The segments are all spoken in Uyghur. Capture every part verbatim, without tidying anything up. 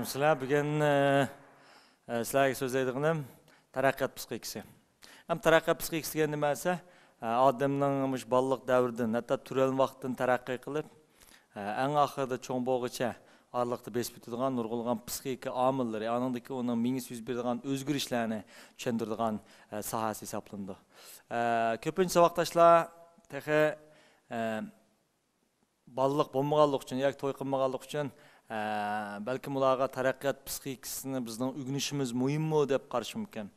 سىلەر بۈگۈن، ئە، ئە، سىلەرگە سۆزلەيدىغىنىم تەرەققىيات پسىخىكىسى. ھەم تەرەققىيات پسىخىكىسى دېگەن نېمە دېسە، ئە، ئادەمنىڭ مۇشۇ بالىلىق دەۋرىدىن، ھەتتا تۆرەلمە ۋاقتىدىن تەرەققىي قىلىپ، ئە، ئەڭ ئاخىرىدا چوڭ بولغۇچە ئارىلىقتا بېسىپ ئۆتىدىغان نۇرغۇنلىغان پسىخىكا ئامىللىرى، ئانىڭدىكى ئۇنىڭ مېڭىسى يۈز بېرىدىغان ئۆزگىرىشلەرنى چۈشەندۈرىدىغان، ئە، ساھەسى ھېسابلىنىدۇ. ئە، كۆپىنچە ساۋاقداشلار تېخى، ئە، بالىلىق بولمىغانلىقى ئۈچۈن ياكى توي قىلمىغانلىقى ئۈچۈن، ئە، بەلكىم ئۇلارغا تەرەققىيات پسىخىكىسىنى بىزنىڭ ئۆگىنىشىمىز مۇھىممۇ دەپ قارىشى مۇمكىن.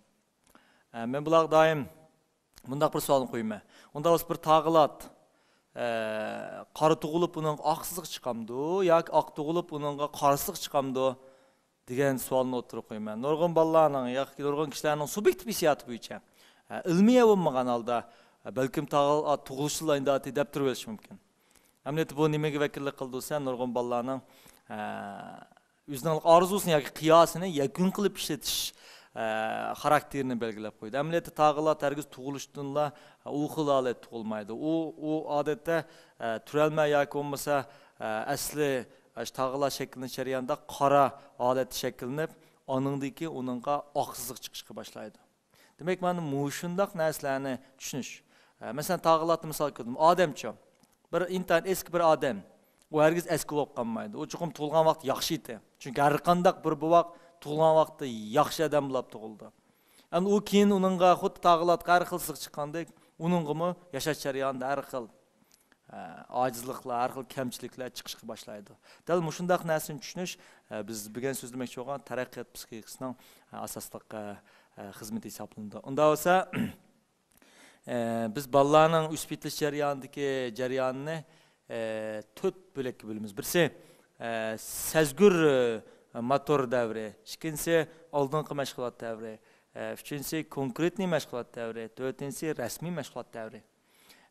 ئە، مەن بۇلارغا دائىم مۇنداق بىر سوئالنى قويىمەن. ئۇنداق بولسا بىر تاغىلات، ئە، قارا تۇغۇلۇپ ئۇنىڭغا ئاق سىزىق چىقامدۇ ياكى ئاق تۇغۇلۇپ ئۇنىڭغا قارا سىزىق چىقامدۇ؟ دېگەن سوئالنى ئوتتۇرىغا قويىمەن. نۇرغۇن بالىلارنىڭ ياكى نۇرغۇن كىشىلەرنىڭ سۇبيېكتىپ ھېسسىياتى بويىچە، ئە، ئىلمىي بولمىغان ھالدا، ئە، بەلكىم تاغىلات تۇغۇلۇشىدىلا ئىنداتى دەپ تۇرۇۋېلىشى مۇمكىن. ئەمەلىيەتتە بۇ نېمىگە ۋەكىللىك قىلىدۇ دېسە، نۇرغۇن بالىلارنىڭ، ئە، ئۆزىنىڭ ئارزۇسىنى ياكى قىياسىنى يەكۈن قىلىپ ئىشلىتىش، ئە، خاراكتېرىنى بەلگىلەپ قويىدۇ. ئەمەلىيەتتە تاغىلات ھەرگىز تۇغۇلۇشتىنلا ئۇ خىل ھالەتتە تۇغۇلمايدۇ. ئۇ، ئۇ ئادەتتە، ئە، تۆرەلمە ياكى بولمىسا، ئە، ئەسلى ئاشۇ تاغىلات شەكىللىنىش جەريانىدا قارا ھالەتتە شەكىللىنىپ، ئانىڭدىن كېيىن ئۇنىڭغا ئاق سىزىق چىقىشقا باشلايدۇ. دېمەك، مانا مۇشۇنداق نەرسىلەرنى چۈشىنىش. ئە، مەسىلەن، تاغىلاتنى مىسال كۆردۈم. ئادەمچۇ، بىر ئىنتايىن ئەسكى بىر ئادەم. ئۇ ھەرگىز ئەسكى بولۇپ قالمايدۇ. ئۇ چوقۇم تۇغۇلغان ۋاقتى ياخشى ئىدى. چۈنكى ھەر قانداق بىر بوۋاق تۇغۇلغان ۋاقتى ياخشى ئادەم بولۇپ تۇغۇلىدۇ. ئەمدى ئۇ كېيىن ئۇنىڭغا خۇددى تاغىلاتقا ھەر خىل سىزىق چىققاندەك، ئۇنىڭغىمۇ ياشاش جەريانىدا ھەر خىل، ئە، ئاجىزلىقلار، ھەر خىل كەمچىلىكلەر چىقىشقا باشلايدۇ. دەل مۇشۇنداق نەرسىنى چۈشىنىش، ئە، بىز بۈگۈن سۆزلىمەكچى بولغان تەرەققىيات پسىخىكىسىنىڭ، ئە، ئاساسلىق، ئە، ئە، خىزمىتى ھېسابلىنىدۇ. ئۇنداق بولسا، ئە، بىز بالىلارنىڭ ئۆسۈپ يېتىلىش جەريانىدىكى جەريانىنى، ئە، تۆت بۆلەككە بۆلىمىز. بىرسى، ئە، سەزگۈر، ئە، موتور دەۋرى، ئىككىنچىسى، ئالدىنقى مەشغۇلات دەۋرى، ئە، ئۈچىنچىسى، كونكرېتنىي مەشغۇلات دەۋرى، تۆتىنچىسى، رەسمىي مەشغۇلات دەۋرى.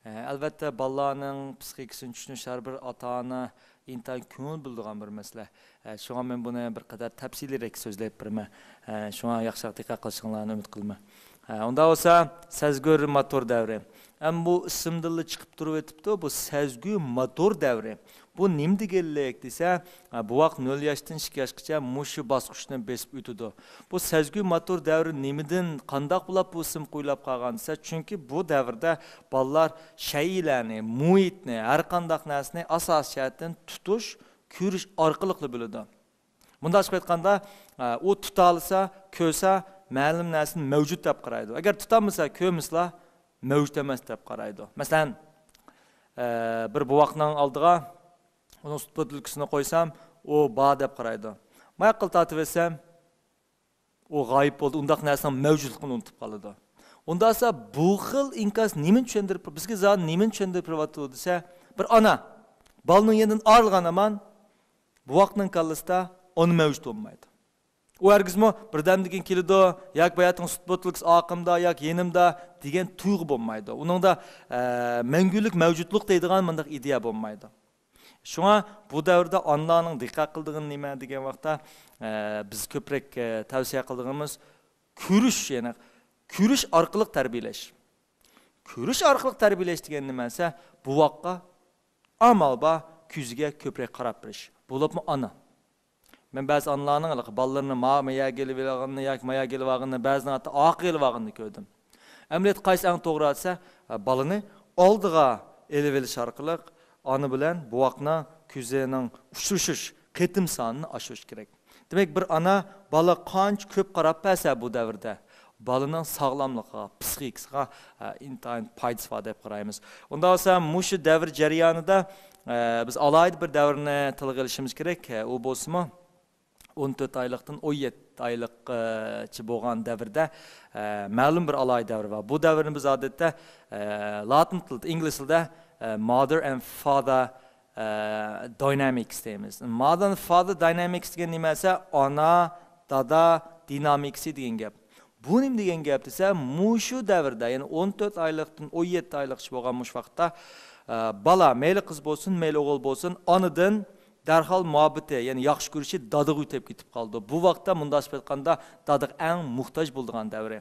ئە، ئەلۋەتتە، بالىلارنىڭ پسىخىكىسىنى چۈشىنىش ھەر بىر ئاتا-ئانا ئىنتايىن كۆڭۈل بۆلىدىغان بىر مەسىلە. ئە، شۇڭا مەن بۇنى بىر قەدەر تەپسىلىيرەك سۆزلەپ بېرىمەن. ئە، شۇڭا ياخشىراق دىققەت قىلىشىڭلارنى ئۈمىد قىلىمەن. ئە، ئۇنداق بولسا، سەزگۈر موتور دەۋرى. ئەمما بۇ ئىسىمدىنلا چىقىپ تۇرۇۋېتىپتۇ، بۇ سەزگۈ موتور دەۋرى. بۇ نېمە دېگەنلىك دېسە، ئە، بوۋاق نۆل ياشتىن ئىككى ياشقىچە مۇشۇ باسقۇچنى بېسىپ ئۆتىدۇ. بۇ سەزگۈ موتور دەۋرى نېمىدىن، قانداق بولۇپ بۇ ئىسىم قويۇلۇپ قالغان دېسە، چۈنكى بۇ دەۋردە بالىلار شەيئىلەرنى، مۇھىتنى، ھەر قانداق نەرسىنى ئاساسىي جەھەتتىن تۇتۇش، كۆرۈش ئارقىلىقلا بىلىدۇ. مۇنداق قىلىپ ئېيتقاندا، ئە، ئۇ تۇتالىسا، كۆرسە، مەلۇم نەرسىنى مەۋجۇت دەپ قارايدۇ. ئەگەر تۇتالمىسا، كۆرمىسىلا، مەۋجۇت ئەمەس دەپ قارايدۇ. مەسىلەن، ئە، بىر بوۋاقنىڭ ئالدىغا ئۇنىڭ سۈت بوتۇلكىسىنى قويسام، ئۇ بار دەپ قارايدۇ. ماياققىلا تارتىۋەتسەم، ئۇ غايىب بولدى، ئۇنداق نەرسىنىڭ مەۋجۇتلۇقىنى ئۇنتۇپ قالىدۇ. ئۇنداقسا بۇ خىل ئىنكاس نېمىنى چۈشەندۈرۈپ، بىزگە زادى نېمىنى چۈشەندۈرۈپ بېرىۋاتىدۇ دېسە، بىر ئانا بالىنىڭ يېنىدىن ئايرىلغان ھامان بوۋاقنىڭ كاللىسىدا ئانا مەۋجۇت بولمايدۇ. ئۇ ھەرگىزمۇ بىردەمدىن كېيىن كېلىدۇ، ياكى باياتىڭ سۈت بوتۇلكىسى ئارقامدا ياكى يېنىمدا دېگەن تۇيغۇ بولمايدۇ. ئۇنىڭدا، ئە، مەڭگۈلۈك مەۋجۇتلۇق دەيدىغان مۇنداق ئىدىيە بولمايدۇ. شۇڭا بۇ دەۋردە ئانىلارنىڭ دىققەت قىلىدىغىنى نېمە دېگەن ۋاقىتتا، ئە، بىز كۆپرەك، ئە، تەۋسىيە قىلىدىغىنىمىز كۆرۈش، يەنى كۆرۈش ئارقىلىق تەربىيەلەش. كۆرۈش ئارقىلىق تەربىيەلەش دېگەن نېمە دېسە، بوۋاققا ئامال بار كۆزىگە كۆپرەك قاراپ بېرىش، بولۇپمۇ ئانا. مەن بەزى ئانىلارنىڭ ھېلىقى بالىلىرىنى ما-، ما يەرگە ئېلىۋالغىنىنى ياكى ما يەرگە ئېلىۋالغىنىنى، بەزىنى ھەتتا ئارقىغا ئېلىۋالغىنىنى كۆردۈم. ئەمەلىيەتتە قايسى ئەڭ توغرا دېسە، بالىنى ئالدىغا ئېلىۋېلىش ئارقىلىق ئانا بىلەن بوۋاقنىڭ كۆزىنىڭ ئۇچرىشىش قېتىم سانىنى ئاشۇرۇش كېرەك. دېمەك، بىر ئانا بالا قانچە كۆپ قاراپ بەرسە بۇ دەۋردە، بالىنىڭ ساغلاملىقىغا، پسىخىكىسىغا، ئە، ئىنتايىن پايدىسى بار دەپ قارايمىز. ئۇنداق بولسا، مۇشۇ دەۋر جەريانىدا، ئە، بىز ئالاھىدە بىر دەۋرنى تىلغا ئېلىشىمىز كېرەك. ئە، ئۇ بولسىمۇ، ئون تۆت ئايلىقتىن ئون يەتتە ئايلىققىچە بولغان دەۋردە، ئە، مەلۇم بىر ئالاھىدە دەۋر بار. بۇ دەۋرنى بىز ئادەتتە، ئە، لاتىن تىلىدا، ئىنگلىز تىلىدا، ئە، mother and father، ئە، dynamics دەيمىز. Mother and father dynamics دېگەن نېمە دېسە، ئانا، دادا دىنامىكىسى دېگەن گەپ. بۇ نېمە دېگەن گەپ دېسە، مۇشۇ دەۋردە، يەنى ئون تۆت ئايلىقتىن ئون يەتتە ئايلىققىچە بولغان مۇشۇ ۋاقىتتا، ئە، بالا، مەيلى قىز بولسۇن، مەيلى ئوغۇل بولسۇن، ئانىدىن دەرھال مۇھەببىتى، يەنى ياخشى كۆرۈشى دادىغا ئۆتۈپ كېتىپ قالىدۇ. بۇ ۋاقىتتا مۇنداق قىلىپ ئېيتقاندا دادىغا ئەڭ موھتاج بولىدىغان دەۋرى.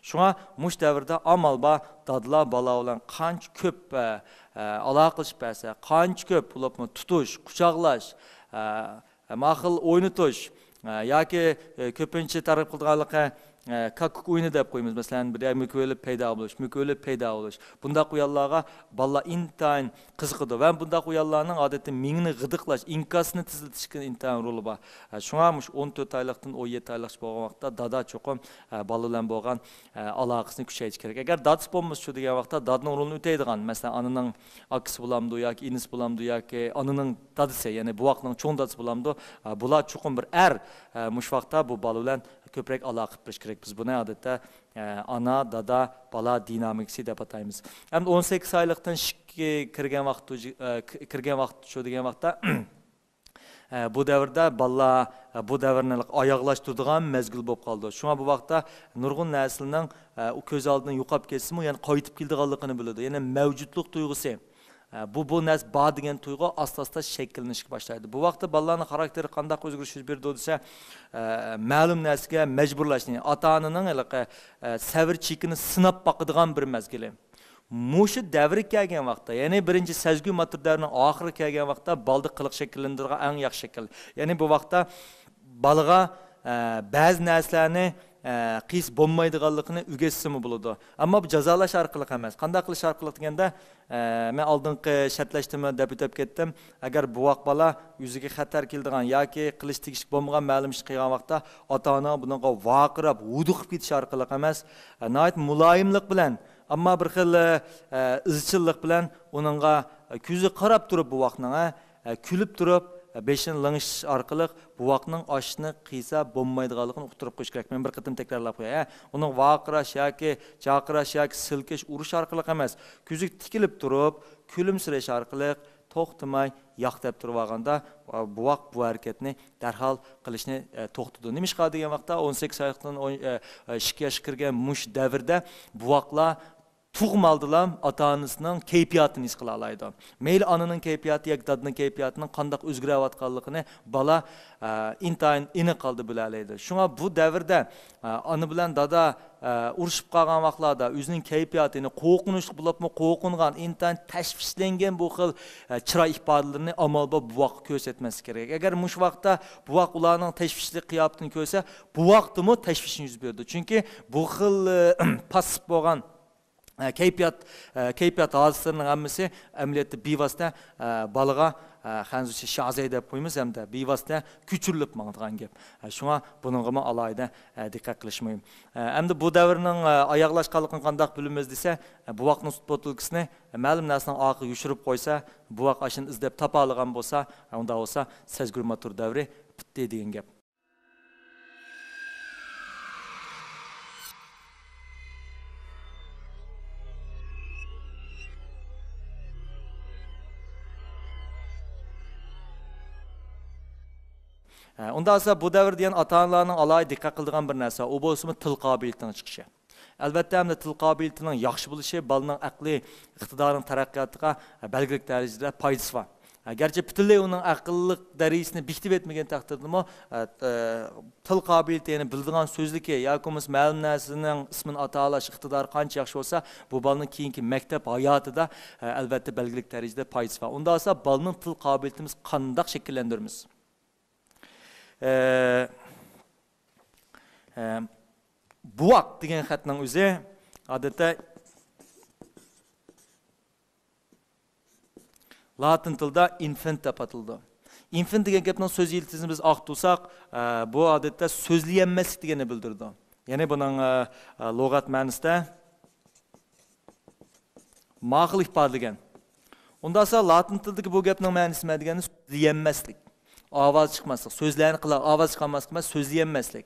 شۇڭا مۇشۇ دەۋردە ئامال بار دادىلار بالا بىلەن قانچە كۆپ، ئە، ئە، ئالاقىلىشىپ بەرسە، قانچە كۆپ بولۇپمۇ تۇتۇش، قۇچاقلاش، ئە، ئە، ماخىل ئوينىتىش، ئە، ياكى، ئە، كۆپىنچە تەرغىب قىلىدىغانلىقى، ئە، كاككۇك ئويۇنى دەپ قويىمىز. مەسىلەن، بىر يەر مۆكۈۋېلىپ پەيدا بولۇش، مۆكۈۋېلىپ پەيدا بولۇش. بۇنداق ئويۇنلارغا بالىلار ئىنتايىن قىزىقىدۇ ۋە بۇنداق ئويۇنلارنىڭ ئادەتتە مېڭىنى غىدىقلاش، ئىنكاسنى تېزلىتىشكە ئىنتايىن رولى بار. ئە، شۇڭا مۇشۇ ئون تۆت ئايلىقتىن ئون يەتتە ئايلىققىچە بولغان ۋاقىتتا دادا چوقۇم، ئە، بالا بىلەن بولغان، ئە، ئالاقىسىنى كۈچەيتىش كېرەك. ئەگەر دادىسى بولمىسا شۇ دېگەن ۋاقىتتا دادىنىڭ رولىنى ئۆتەيدىغان، مەسىلەن، ئانىنىڭ ئاكىسى بولامدۇ ياكى ئىنىسى بولامدۇ ياكى ئانىنىڭ دادىسى، يەنى بوۋاقنىڭ چوڭ دادىسى بولامدۇ، ئە، بۇلار چوقۇم بىر ئەر، ئە، مۇشۇ ۋاقىتتا بۇ بالا بىلەن كۆپرەك ئالاقە قىلىپ بېرىش كېرەك. بىز بۇنى ئادەتتە، ئە، ئانا، دادا، بالا دىنامىكىسى دەپ ئاتايمىز. ئەمدى ئون سەككىز ئايلىقتىن ئىككى كىرگەن ۋاقىت، ئە، كىرگەن ۋاقىت شۇ دېگەن ۋاقىتتا، ئە، بۇ دەۋردە بالىلار، ئە، بۇ دەۋرنى ئاياغلاشتۇرىدىغان مەزگىل بولۇپ قالىدۇ. شۇڭا بۇ ۋاقىتتا نۇرغۇن نەرسىلەرنىڭ، ئە، ئۇ كۆز ئالدىدىن يوقاپ كەتسىمۇ، يەنە قايتىپ كېلىدىغانلىقىنى بىلىدۇ. يەنە مەۋجۇتلۇق تۇيغۇسى، ئە، بۇ، بۇ نەرسە بار دېگەن تۇيغۇ ئاستا-ئاستا شەكىللىنىشكە باشلايدۇ. بۇ ۋاقىتتا بالىلارنىڭ خاراكتېرى قانداق ئۆزگىرىش يۈز بېرىدۇ دېسە، ئە، مەلۇم نەرسىگە مەجبۇرلاشنى، ئاتا-ئانىنىڭ ھېلىقى، ئە، سەۋر چېكىنى سىناپ باقىدىغان بىر مەزگىلى. مۇشۇ دەۋرگە كەلگەن ۋاقىتتا، يەنى بىرىنچى سەزگۈ ماتۇر دەۋرنىڭ ئاخىرىغا كەلگەن ۋاقىتتا بالىدا قىلىق شەكىللەندۈرىدىغان ئەڭ ياخشى شەكىل. يەنى بۇ ۋاقىتتا بالىغا، ئە، بەزى نەرسىلەرنى، ئە، قىلسا بولمايدىغانلىقىنى ئۆگەتسىمۇ بولىدۇ. ئەمما بۇ جازالاش ئارقىلىق ئەمەس. قانداق قىلىش ئارقىلىق دېگەندە، ئە، مەن ئالدىنقى شەرتلەشتىمۇ دەپ ئۆتۈپ كەتتىم. ئەگەر بوۋاق بالا ئۆزىگە خەتەر كېلىدىغان ياكى قىلىش تېگىشلىك بولمىغان مەلۇم ئىش قىلغان ۋاقىتتا، ئاتا-ئانا بۇنىڭغا ۋارقىراپ، ھودۇقۇپ كېتىش ئارقىلىق ئەمەس، ئە، ناھايىتى مۇلايىملىق بىلەن، ئەمما بىر خىل، ئە، ئىزچىللىق بىلەن ئۇنىڭغا، ئە، كۆزىگە قاراپ تۇرۇپ بوۋاقنىڭ، ئە، ئە، كۈلۈپ تۇرۇپ، ئە، بېشىنى لىڭشىتىش ئارقىلىق بوۋاقنىڭ ئاشۇنى قىلسا بولمايدىغانلىقىنى ئۇقتۇرۇپ قويۇش كېرەك. مەن بىر قېتىم تەكرارلاپ قوياي، ئە. ئۇنىڭ ۋارقىراش ياكى جارقىراش ياكى سىلكىش، ئۇرۇش ئارقىلىق ئەمەس، كۆزىگە تىكىلىپ تۇرۇپ، كۈلۈمسىرەش ئارقىلىق توختىماي ياق دەپ تۇرۇۋالغاندا، بوۋاق بۇ ھەرىكەتنى دەرھال قىلىشنى، ئە، توختىتىدۇ. نېمىشقا دېگەن ۋاقىتتا، ئون سەككىز ئايلىقتىن ئون، ئە، ئىككى ياشقا كىرگەن مۇشۇ دەۋردە بوۋاقلار تۇغما ئالدىلا ئاتا-ئانىسىنىڭ كەيپىياتىنى ھېس قىلالايدۇ. مەيلى ئانىنىڭ كەيپىياتى ياكى دادىنىڭ كەيپىياتىنىڭ قانداق ئۆزگىرىۋاتقانلىقىنى بالا، ئە، ئىنتايىن ئېنىق ھالدا بىلەلەيدۇ. شۇڭا بۇ دەۋردە، ئە، ئانا بىلەن دادا، ئە، ئۇرۇشۇپ قالغان ۋاقىتلاردا ئۆزىنىڭ كەيپىياتىنى، قورقۇنچلۇق بولۇپمۇ قورقۇنغان، ئىنتايىن تەشۋىشلەنگەن بۇ خىل، ئە، چىراي ئىپادىلىرىنى ئامال بار بوۋاققا كۆرسەتمەسلىك كېرەك. ئەگەر مۇشۇ ۋاقىتتا بوۋاق ئۇلارنىڭ تەشۋىشلىك قىياپىتىنى كۆرسە، بوۋاقتىمۇ تەشۋىشنى يۈز بېرىدۇ. چۈنكى بۇ خىل، ئە، پاسسىپ بولغان، ئە، كەيپىيات، ئە، كەيپىيات ھادىسىلىرىنىڭ ھەممىسى ئەمەلىيەتتە بىۋاسىتە، ئە، بالىغا، ئە، خەنزۇچە شازەي دەپ قويىمىز ھەمدە بىۋاسىتە كۆچۈرۈلۈپ ماڭىدىغان گەپ. ئە، شۇڭا بۇنىڭغىمۇ ئالاھىدە، ئە، دىققەت قىلىش مۇھىم. ئە، ئەمدى بۇ دەۋرنىڭ، ئە، ئاياغلاشقانلىقىنى قانداق بىلىمىز دېسە، ئە، بوۋاقنىڭ سۈت بوتۇلكىسىنى، ئە، مەلۇم نەرسىنىڭ ئارقىغا يوشۇرۇپ قويسا، بوۋاق ئاشۇنى ئىزدەپ تاپالىغان بولسا، ئە، ئۇنداق بولسا سەزگۈر ماتۇر دەۋرى پۈتتى دېگەن گەپ. ھە، ئۇنداق بولسا بۇ دەۋر دېگەن ئاتا-ئانىلارنىڭ ئالاھىدە دىققەت قىلىدىغان بىر نەرسە، ئۇ بولسىمۇ تىل قابىلىيىتىنىڭ چىقىشى. ئەلۋەتتە، ئەمدى تىل قابىلىيىتىنىڭ ياخشى بولۇشى بالىنىڭ ئەقلىي ئىقتىدارىنىڭ تەرەققىياتىغا بەلگىلىك دەرىجىدە پايدىسى بار. گەرچە پۈتۈنلەي ئۇنىڭ ئەقىللىق دەرىجىسىنى بېكىتىپ يەتمىگەن تەقدىردىمۇ، ئە، ئە، تىل قابىلىيىتى، يەنى بىلىدىغان سۆزلۈكى ياكى بولمىسا مەلۇم نەرسىنىڭ ئىسمىنى ئاتالاش ئىقتىدارى قانچە ياخشى بولسا، بۇ بالىنىڭ كېيىنكى مەكتەپ ھاياتىدا، ئە، ئەلۋەتتە بەلگىلىك دەرىجىدە پايدىسى بار. ئۇنداق بولسا بالىنىڭ تىل قابىلىيىتىنى بىز قانداق شەكىللەندۈرىمىز؟ ئە، ئە، بوۋاق دېگەن خەتنىڭ ئۆزى ئادەتتە لاتىن تىلدا ئىنفېنت دەپ ئاتىلىدۇ. ئىنفېنت دېگەن گەپنىڭ سۆز يىلتىزىنى بىز ئاختۇرساق، ئە، بۇ ئادەتتە سۆزلىيەلمەسلىك دېگەننى بىلدۈرىدۇ. يەنى بۇنىڭ، ئە، ئە، لۇغەت مەنىسىدە ماقۇل ئىپادىلىگەن. ئۇنداق بولسا لاتىن تىلىدىكى بۇ گەپنىڭ مەنىسى نېمە دېگەندە، سۆزلىيەلمەسلىك. ئاۋاز چىقماسلىق. سۆزلەرنى قىلا، ئاۋاز چىقارماسلىق ئەمەس، سۆزلىيەلمەسلىك.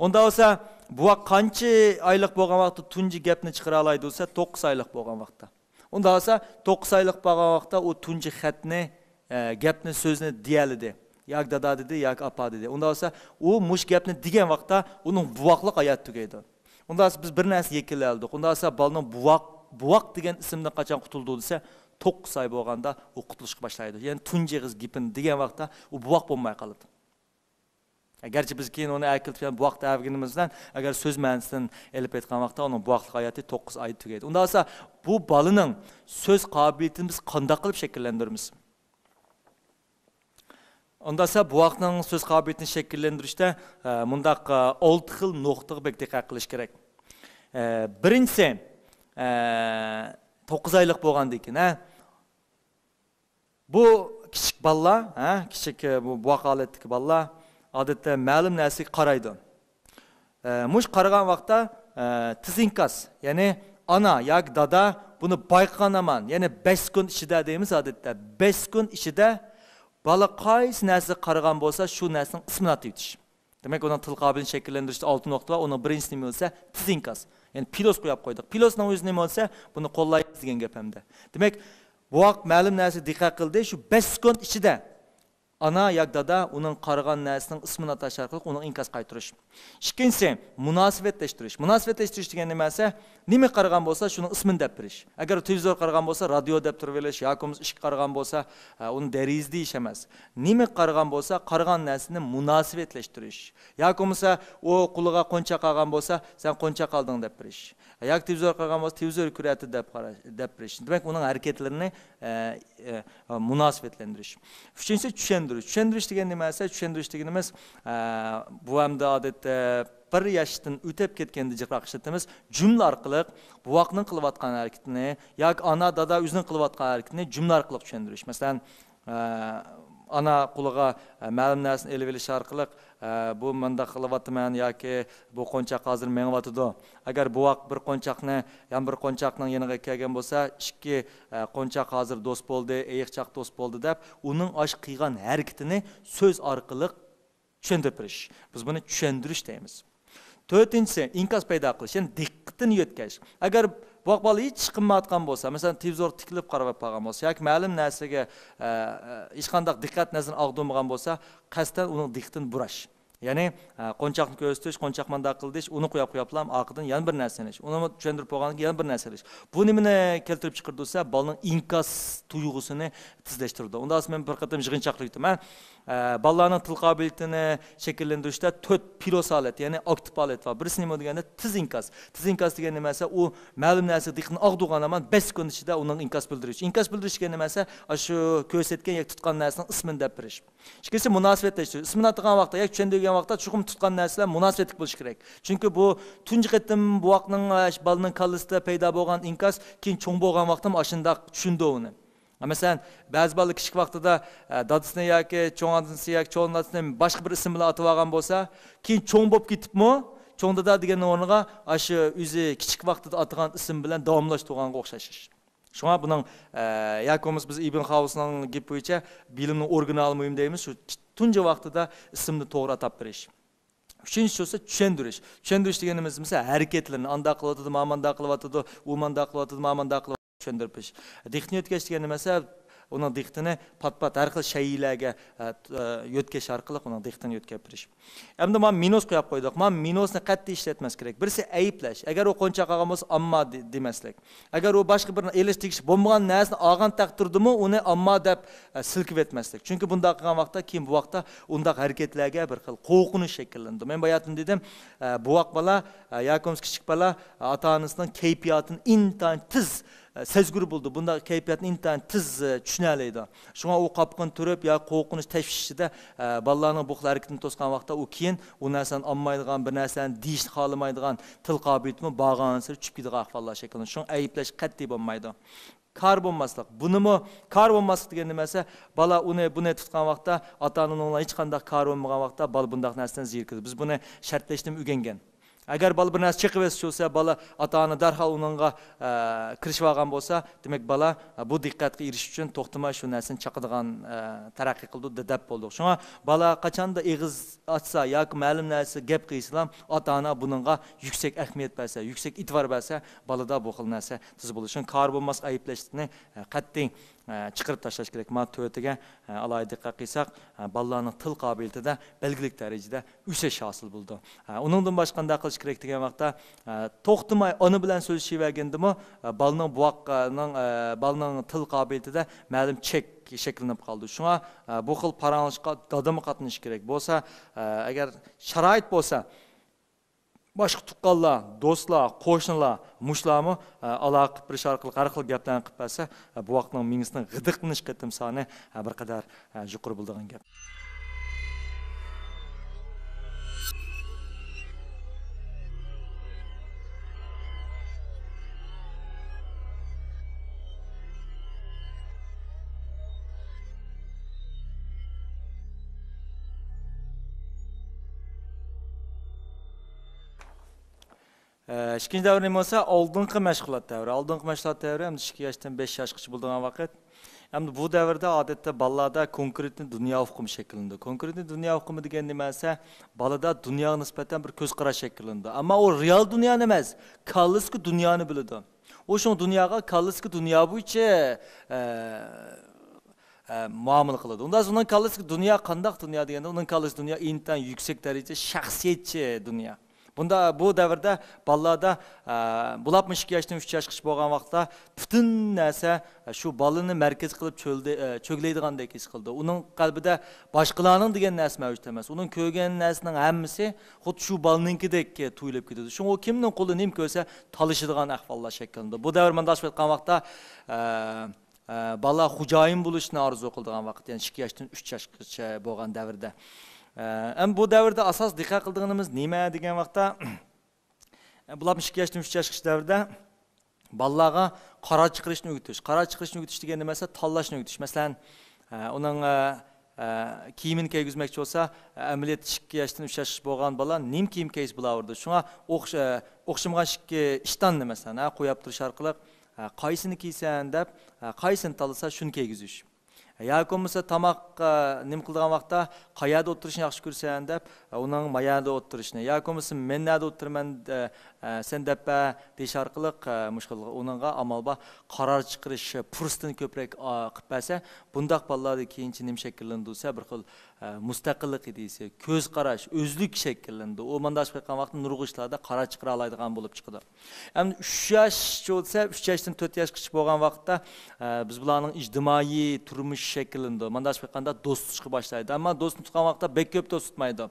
ئۇنداق بولسا بوۋاق قانچە ئايلىق بولغان ۋاقىتتا تۇنجى گەپنى چىقىرالايدۇ دېسە، توققۇز ئايلىق بولغان ۋاقىتتا. ئۇنداق بولسا توققۇز ئايلىق بولغان ۋاقىتتا ئۇ تۇنجى خەتنى، ئە، گەپنى، سۆزنى دېيەلىدى. ياكى دادا دېدى، ياكى ئاپا دېدى. ئۇنداق بولسا ئۇ مۇشۇ گەپنى دېگەن ۋاقىتتا ئۇنىڭ بوۋاقلىق ھاياتى تۈگەيدۇ. ئۇنداق بولسا بىز بىر نەرسە يەكۈنلەۋالدۇق. ئۇنداق بولسا بالىنىڭ بوۋاق، بوۋاق دېگەن ئىسىمدىن قاچان قۇتۇلىدۇ دېسە، توققۇز ئاي بولغاندا ئۇ قۇتۇلۇشقا باشلايدۇ. يەنى تۇنجى ئېغىز گېپىنى دېگەن ۋاقىتتا ئۇ بوۋاق بولماي قالىدۇ. گەرچە بىز كېيىن ئۇنى ئەكېلىپ بوۋاق دەۋېگىنىمىز بىلەن، ئەگەر سۆز مەنىسىدىن ئېلىپ ئېيتقان ۋاقىتتا ئۇنىڭ بوۋاقلىق ھاياتى توققۇز ئايدا تۈگەيدۇ. ئۇنداق بولسا بۇ بالىنىڭ سۆز قابىلىيىتىنى بىز قانداق قىلىپ شەكىللەندۈرىمىز؟ ئۇنداقسا بوۋاقنىڭ سۆز قابىلىيىتىنى شەكىللەندۈرۈشتە، ئە، مۇنداق، ئە، ئالتە خىل نۇقتىغا بەك دىققەت قىلىش كېرەك. ئە، بىرىنچىسى، ئە، توققۇز ئايلىق بولغاندىن كېيىن، ھە، بۇ كىچىك بالىلار، ھە، كىچىك، ئە، بۇ بوۋاق ھالەتتىكى بالىلار ئادەتتە مەلۇم نەرسىگە قارايدۇ. ئە، مۇشۇ قارىغان ۋاقىتتا، ئە، تېز ئىنكاس، يەنى ئانا ياكى دادا بۇنى بايقىغان ھامان، يەنى بەش سېكۇنت ئىچىدە دەيمىز ئادەتتە، بەش سېكۇنت ئىچىدە بالا قايسى نەرسىگە قارىغان بولسا، شۇ نەرسىنىڭ ئىسمىنى ئاتىۋېتىش. دېمەك، ئۇنىڭ تىل قابىلىيىتىنى شەكىللەندۈرۈشتە ئالتە نۇقتا بار، ئۇنىڭ بىرىنچىسى نېمە بولسا، تېز ئىنكاس. يەنى پىلوس قويۇپ قويدۇق. پىلوسنىڭ ئۆزى نېمە بولسا، بۇنى قوللايمىز دېگەن گەپ ھەمدە. دېمەك، بوۋاق مەلۇم نەرسىگە دىققەت قىلدى، شۇ بەش سېكۇنت ئىچىدە ئانا ياكى دادا ئۇنىڭ قارىغان نەرسىنىڭ ئىسمىنى ئاتاش ئارقىلىق ئۇنىڭ ئىنكاس قايتۇرۇش. ئىككىنچىسى، مۇناسىۋەتلەشتۈرۈش. مۇناسىۋەتلەشتۈرۈش دېگەن نېمە دېسە، نېمە قارىغان بولسا، شۇنىڭ ئىسمىنى دەپ بېرىش. ئەگەر تېلېۋىزور قارىغان بولسا، رادىيو دەپ تۇرۇۋېلىش ياكى بولمىسا ئىشىككە قارىغان بولسا، ئە، ئۇنى دېرىزە دېيىش ئەمەس. نېمە قارىغان بولسا، قارىغان نەرسىنى مۇناسىۋەتلەشتۈرۈش. ياكى بولمىسا ئۇ قولىغا قونچاق ئالغان بولسا، سەن قونچاق ئالدىڭ دەپ بېرىش. ياكى تېلېۋىزور قارىغان بولسا، تېلېۋىزور كۆرەتتى دەپ قارا-، دەپ بېرىش. دېمەك، ئۇنىڭ ھەرىكەتلىرىنى، ئە، ئە، مۇناسىۋەتلەندۈرۈش. ئۈچىنچىسى، چۈشەندۈرۈش. چۈشەندۈرۈش دېگەن نېمە دېسە، چۈشەندۈرۈش دېگىنىمىز، ئە، بۇ ئەمدى ئادەتتە بىر ياشتىن ئۆتۈپ كەتكەندە جىقراق ئىشلىتىمىز. جۈملە ئارقىلىق بوۋاقنىڭ قىلىۋاتقان ھەرىكىتىنى ياكى ئانا، دادا ئۆزىنىڭ قىلىۋاتقان ھەرىكىتىنى جۈملە ئارقىلىق چۈشەندۈرۈش. مەسىلەن، ئە، ئانا قولىغا، ئە، مەلۇم نەرسىنى ئېلىۋېلىش ئارقىلىق، ئە، بۇ مۇنداق قىلىۋاتىمەن ياكى بۇ قونچاق ھازىر مېڭىۋاتىدۇ. ئەگەر بوۋاق بىر قونچاقنى يەنە بىر قونچاقنىڭ يېنىغا كەلگەن بولسا، ئىككى، ئە، قونچاق ھازىر دوست بولدى، ئېيىقچاق دوست بولدى دەپ، ئۇنىڭ ئاشۇ قىلغان ھەرىكىتىنى سۆز ئارقىلىق چۈشەندۈرۈپ بېرىش. بىز بۇنى چۈشەندۈرۈش دەيمىز. تۆتىنچىسى، ئىنكاس پەيدا قىلىش، يەنى دىققىتىنى يۆتكەش. ئەگەر بوۋاق بالا ھېچ ئىش قىلمايۋاتقان بولسا، مەسىلەن، تېلېۋىزورغا تىكىلىپ قاراپ قالغان بولسا ياكى مەلۇم نەرسىگە، ئە، ئە، ھېچقانداق دىققەت نەزىرىنى ئاغدۇرمىغان بولسا، قەستەن ئۇنىڭ دىققىتىنى بۇراش. يەنى، ئە، قونچاقنى كۆرسىتىش، قونچاق مانداق قىل دېيىش، ئۇنى قويۇپ قويۇپلا ئارقىدىن يەنە بىر نەرسىنى ئېلىش. ئۇنى چۈشەندۈرۈپ بولغاندىن كېيىن يەنە بىر نەرسە ئېلىش. بۇ نېمىنى كەلتۈرۈپ چىقىرىدۇ دېسە، بالىنىڭ ئىنكاس تۇيغۇسىنى تېزلەشتۈرىدۇ. ئۇنداق بولسا مەن بىر قېتىم يىغىنچاقلىق ئۆتىمەن. ئە، بالىلارنىڭ تىل قابىلىيىتىنى شەكىللەندۈرۈشتە تۆت پىلوس ھالەت، يەنى ئاكتىپ ھالەت بار. بىرسى نېمە دېگەندە، تېز ئىنكاس. تېز ئىنكاس دېگەن نېمە دېسە، ئۇ مەلۇم نەرسىگە دىققىتىنى ئاغدۇرغان ھامان بەش سېكۇنت ئىچىدە ئۇنىڭ ئىنكاس بىلدۈرۈش. ئىنكاس بىلدۈرۈش دېگەن نېمە دېسە، ئاشۇ كۆرسەتكەن ياكى تۇتقان نەرسىنىڭ ئىسمىنى دەپ بېرىش. ئىككىنچىسى، مۇناسىۋەتلەشتۈرۈش. ئىسمىنى ئاتىغان ۋاقىتتا ياكى چۈشەندۈرگەن ۋاقىتتا چوقۇم تۇتقان نەرسىلەر مۇناسىۋەتلىك بولۇشى كېرەك. چۈنكى بۇ تۇنجى قېتىم بوۋاقنىڭ، ئە، بالىنىڭ كاللىسىدا پەيدا بولغان ئىنكاس كېيىن چوڭ بولغان ۋاقىتتا ئاشۇنداق چۈشىنىدۇ ئۇنى. مەسىلەن، بەزى بالىلار كىچىك ۋاقتىدا، ئە، دادىسىنى ياكى چوڭ ئانىسى ياكى چوڭ دادىسىنى باشقا بىر ئىسىم بىلەن ئاتىۋالغان بولسا، كېيىن چوڭ بولۇپ كېتىپمۇ چوڭ دادا دېگەننىڭ ئورنىغا ئاشۇ ئۆزى كىچىك ۋاقتىدا ئاتىغان ئىسىم بىلەن داۋاملاشتۇرغانغا ئوخشاش ئىش. شۇڭا بۇنىڭ، ئە، ياكى بولمىسا بىز ئىبن خاۋۇسنىڭ گېپى بويىچە بىلىمنىڭ ئورىگىنالى مۇھىم دەيمىز، شۇ تۇنجى ۋاقتىدا ئىسىمنى توغرا ئاتاپ بېرىش. ئۈچىنچىسى بولسا چۈشەندۈرۈش. چۈشەندۈرۈش دېگىنىمىز، مەسىلەن، ھەرىكەتلىرىنى ئانداق قىلىۋاتىدۇ، مانا مانداق قىلىۋاتىدۇ، ئۇ مانداق قىلىۋاتىدۇ، مانا مانداق قىلىۋاتىدۇ، چۈشەندۈرۈپ بېرىش. دىققىتىنى يۆتكەش دېگەن نېمە دېسە، ئۇنىڭ دىققىتىنى پات-پات ھەر خىل شەيئىلەرگە، ئە، ئە، يۆتكەش ئارقىلىق ئۇنىڭ دىققىتىنى يۆتكەپ بېرىش. ئەمدى مانا مىنۇس قويۇپ قويدۇق. مانا مىنۇسنى قەتئىي ئىشلەتمەس كېرەك. بىرسى ئەيىبلەش. ئەگەر ئۇ قونچاق ئالغان بولسا، ئامما دې-، دېمەسلىك. ئەگەر ئۇ باشقا بىر ئېلىش تېگىشلىك بولمىغان نەرسىنى ئالغان تەقدىردىمۇ ئۇنى ئامما دەپ، ئە، سىلكىۋەتمەسلىك. چۈنكى بۇنداق قىلغان ۋاقىتتا كېيىن بوۋاقتا ئۇنداق ھەرىكەتلەرگە بىر خىل قورقۇنچ شەكىللىنىدۇ. مەن باياتىن دېدىم، ئە، بوۋاق بالا، ئە، ياكى بولمىسا كىچىك بالا، ئە، ئاتا-ئانىسىنىڭ كەيپىياتىنى ئىنتايىن تېز، ئە، سەزگۈر بولىدۇ. بۇنداق كەيپىياتنى ئىنتايىن تېز، ئە، چۈشىنەلەيدۇ. شۇڭا ئۇ قاپقىنى تۇرۇپ يا قورقۇنچ، تەشۋىش ئىچىدە، ئە، بالىلارنىڭ بۇ خىل ھەرىكىتىنى توسقان ۋاقىتتا ئۇ كېيىن ئۇ نەرسىلەرنى ئالمايدىغان، بىر نەرسىلەرنى دېيىشنى خالىمايدىغان، تىل قابىلىيىتىمۇ بارغانسېرى چۈشۈپ كېتىدىغان ئەھۋاللار شەكىللىنىدۇ. شۇڭا ئەيىبلەش قەتئىي بولمايدۇ. كار بولماسلىق. بۇنىمۇ كار بولماسلىق دېگەن نېمە دېسە، بالا ئۇنى، بۇنى تۇتقان ۋاقىتتا ئاتا-ئانا ئۇنىڭ بىلەن ھېچقانداق كارى بولمىغان ۋاقىتتا بالا بۇنداق نەرسىدىن زېرىكىدۇ. بىز بۇنى شەرتلەشنىمۇ ئۆگەنگەن. ئەگەر بالا بىر نەرسە چېقىۋەتسە، بالا ئاتا-ئانا دەرھال ئۇنىڭغا، ئە، كىرىشىۋالغان بولسا، دېمەك، بالا، ئە، بۇ دىققەتكە ئېرىشىش ئۈچۈن توختىماي شۇ نەرسىنى چاقىدىغان، ئە، تەرەققىي قىلىدۇ، دە-، دەپ بولدۇق. شۇڭا بالا قاچاندا ئېغىز ئاچسا ياكى مەلۇم نەرسە گەپ قىلسىلا، ئاتا-ئانا بۇنىڭغا يۈكسەك ئەھمىيەت بەرسە، يۈكسەك ئېتىبار بەرسە، بالىدا بۇ خىل نەرسە تېز بولىدۇ. شۇڭا كار بولماسلىق، ئەيىبلەشنى، ئە، قەتئىي، ئە، چىقىرىپ تاشلاش كېرەك. مانا تۆتىگە، ئە، ئالاھىدە دىققەت قىلساق، ئە، بالىلارنىڭ تىل قابىلىيىتىدە بەلگىلىك دەرىجىدە ئۆسۈش ھاسىل بولىدۇ. ئە، ئۇنىڭدىن باشقا قانداق قىلىش كېرەك دېگەن ۋاقىتتا، ئە، توختىماي ئانا بىلەن سۆزلىشىۋەرگەندىمۇ، ئە، بالىنىڭ بوۋاقنىڭ، ئە، بالىنىڭ تىل قابىلىيىتىدە مەلۇم چەك شەكىللىنىپ قالىدۇ. شۇڭا، ئە، بۇ خىل پاراڭلىشىشقا دادىمۇ قاتنىشىشى كېرەك. بولسا، ئە، ئەگەر شارائىت بولسا، باشقا تۇغقانلار، دوستلار، قوشنىلار، مۇشۇلارمۇ، ئە، ئالاقە قىلىپ بېرىش ئارقىلىق ھەر خىل گەپلەرنى قىلىپ بەرسە، ئە، بوۋاقنىڭ مېڭىسىنىڭ غىدىقلىنىش قېتىم سانى، ئە، بىر قەدەر، ئە، يۇقىرى بولىدىغان گەپ. ئىككىنچى دەۋر نېمە بولسا، ئالدىنقى مەشغۇلات دەۋرى. ئالدىنقى مەشغۇلات دەۋرى ئەمدى ئىككى ياشتىن بەش ياشقىچە بولىدىغان ۋاقىت. ئەمدى بۇ دەۋردە ئادەتتە بالىلاردا كونكرېتنى دۇنيا ئۇقۇمى شەكىللىنىدۇ. كونكرېتنى دۇنيا ئۇقۇمى دېگەن نېمە دېسە، بالىدا دۇنياغا نىسبەتەن بىر كۆز قاراش شەكىللىنىدۇ. ئەمما ئۇ رېئال دۇنيانى ئەمەس، كاللىسىكى دۇنيانى بىلىدۇ. ئۇ شۇڭا دۇنياغا كاللىسىكى دۇنيا بويىچە، ئە، ئە، مۇئامىلە قىلىدۇ. ئۇندا ئۇنىڭ كاللىسىدىكى دۇنيا قانداق دۇنيا دېگەندە، ئۇنىڭ كاللىسىدىكى دۇنيا ئىنتايىن يۈكسەك دەرىجىدە شەخسىيەتچى دۇنيا. بۇندا، بۇ دەۋردە بالىلاردا، ئە، بولۇپمۇ ئىككى ياشتىن ئۈچ ياشقىچە بولغان ۋاقىتتا پۈتۈن نەرسە، ئە، شۇ بالىنى مەركەز قىلىپ چۆلدە-، ئە، چۆگلەيدىغاندەك ھېس قىلىدۇ. ئۇنىڭ قەلبىدە باشقىلارنىڭ دېگەن نەرسە مەۋجۇت ئەمەس. ئۇنىڭ كۆرگەن نەرسىنىڭ ھەممىسى خۇددى شۇ بالىنىڭكىدەك تۇيۇلۇپ كېتىدۇ. شۇڭا ئۇ كىمنىڭ قولىدا نېمە كۆرسە، تالىشىدىغان ئەھۋاللار شەكىللىنىدۇ. بۇ دەۋر مۇنداق ئېيتقان ۋاقىتتا، ئە، ئە، بالا خوجايىن بولۇشنى ئارزۇ قىلىدىغان ۋاقىت، يەنى ئىككى ياشتىن ئۈچ ياشقىچە بولغان دەۋردە. ئە، ئەمما بۇ دەۋردە ئاساس دىققەت قىلىدىغىنىمىز نېمە دېگەن ۋاقىتتا، بۇلار ئىككى ياشتىن ئۈچ ياشقىچە دەۋردە بالىلارغا قارار چىقىرىشنى ئۆگىتىش. قارار چىقىرىشنى ئۆگىتىش دېگەن نېمە دېسە، تاللاشنى ئۆگىتىش. مەسىلەن، ئە، ئۇنىڭ، ئە، ئە، كىيىمىنى كىيگۈزمەكچى بولسا، ئە، ئەمەلىيەتتە ئىككى ياشتىن ئۈچ ياشقىچە بولغان بالا نېمە كىيىم كىيسە بولاۋېرىدۇ. شۇڭا ئوخش-، ئە، ئوخشىمىغان ئىككى ئىشتاننى، مەسىلەن، ھە، قويۇپ تۇرۇش ئارقىلىق، ھە، قايسىنى كىيسەن دەپ، ھە، قايسىنى تاللىسا، شۇنى كىيگۈزۈش. ياكى بولمىسا تاماق، ئە، نېمە قىلىدىغان ۋاقىتتا، قايەردە ئولتۇرۇشنى ياخشى كۆرىسەن دەپ، ئە، ئۇنىڭ مايەردە ئولتۇرۇشنى، ياكى بولمىسا مەن نەدە ئولتۇرىمەن، ئە، ئە، سەن دەپ بەر دېيىش ئارقىلىق، ئە، مۇشۇ خىل ئۇنىڭغا ئامال بار قارار چىقىرىش پۇرسىتىنى كۆپرەك، ئا، قىلىپ بەرسە، بۇنداق بالىلاردا كېيىنچە نېمە شەكىللىنىدۇ دېسە، بىر خىل، ئە، مۇستەقىللىق ئىدىيىسى، كۆز قاراش، ئۆزلۈك شەكىللىنىدۇ. ئۇ مۇنداق قىلغان ۋاقىتتا نۇرغۇن ئىشلاردا قارار چىقىرالايدىغان بولۇپ چىقىدۇ. ئەمدى ئۈچ ياش بولسا، ئۈچ ياشتىن تۆت ياشقىچە بولغان ۋاقىتتا، ئە، بىز بۇلارنىڭ ئىجتىمائىي تۇرمۇشى شەكىللىنىدۇ. مۇنداق قىلغاندا دوست تۇتۇشقا باشلايدۇ. ئەمما دوستنى تۇتقان ۋاقىتتا بەك كۆپ دوست تۇتمايدۇ.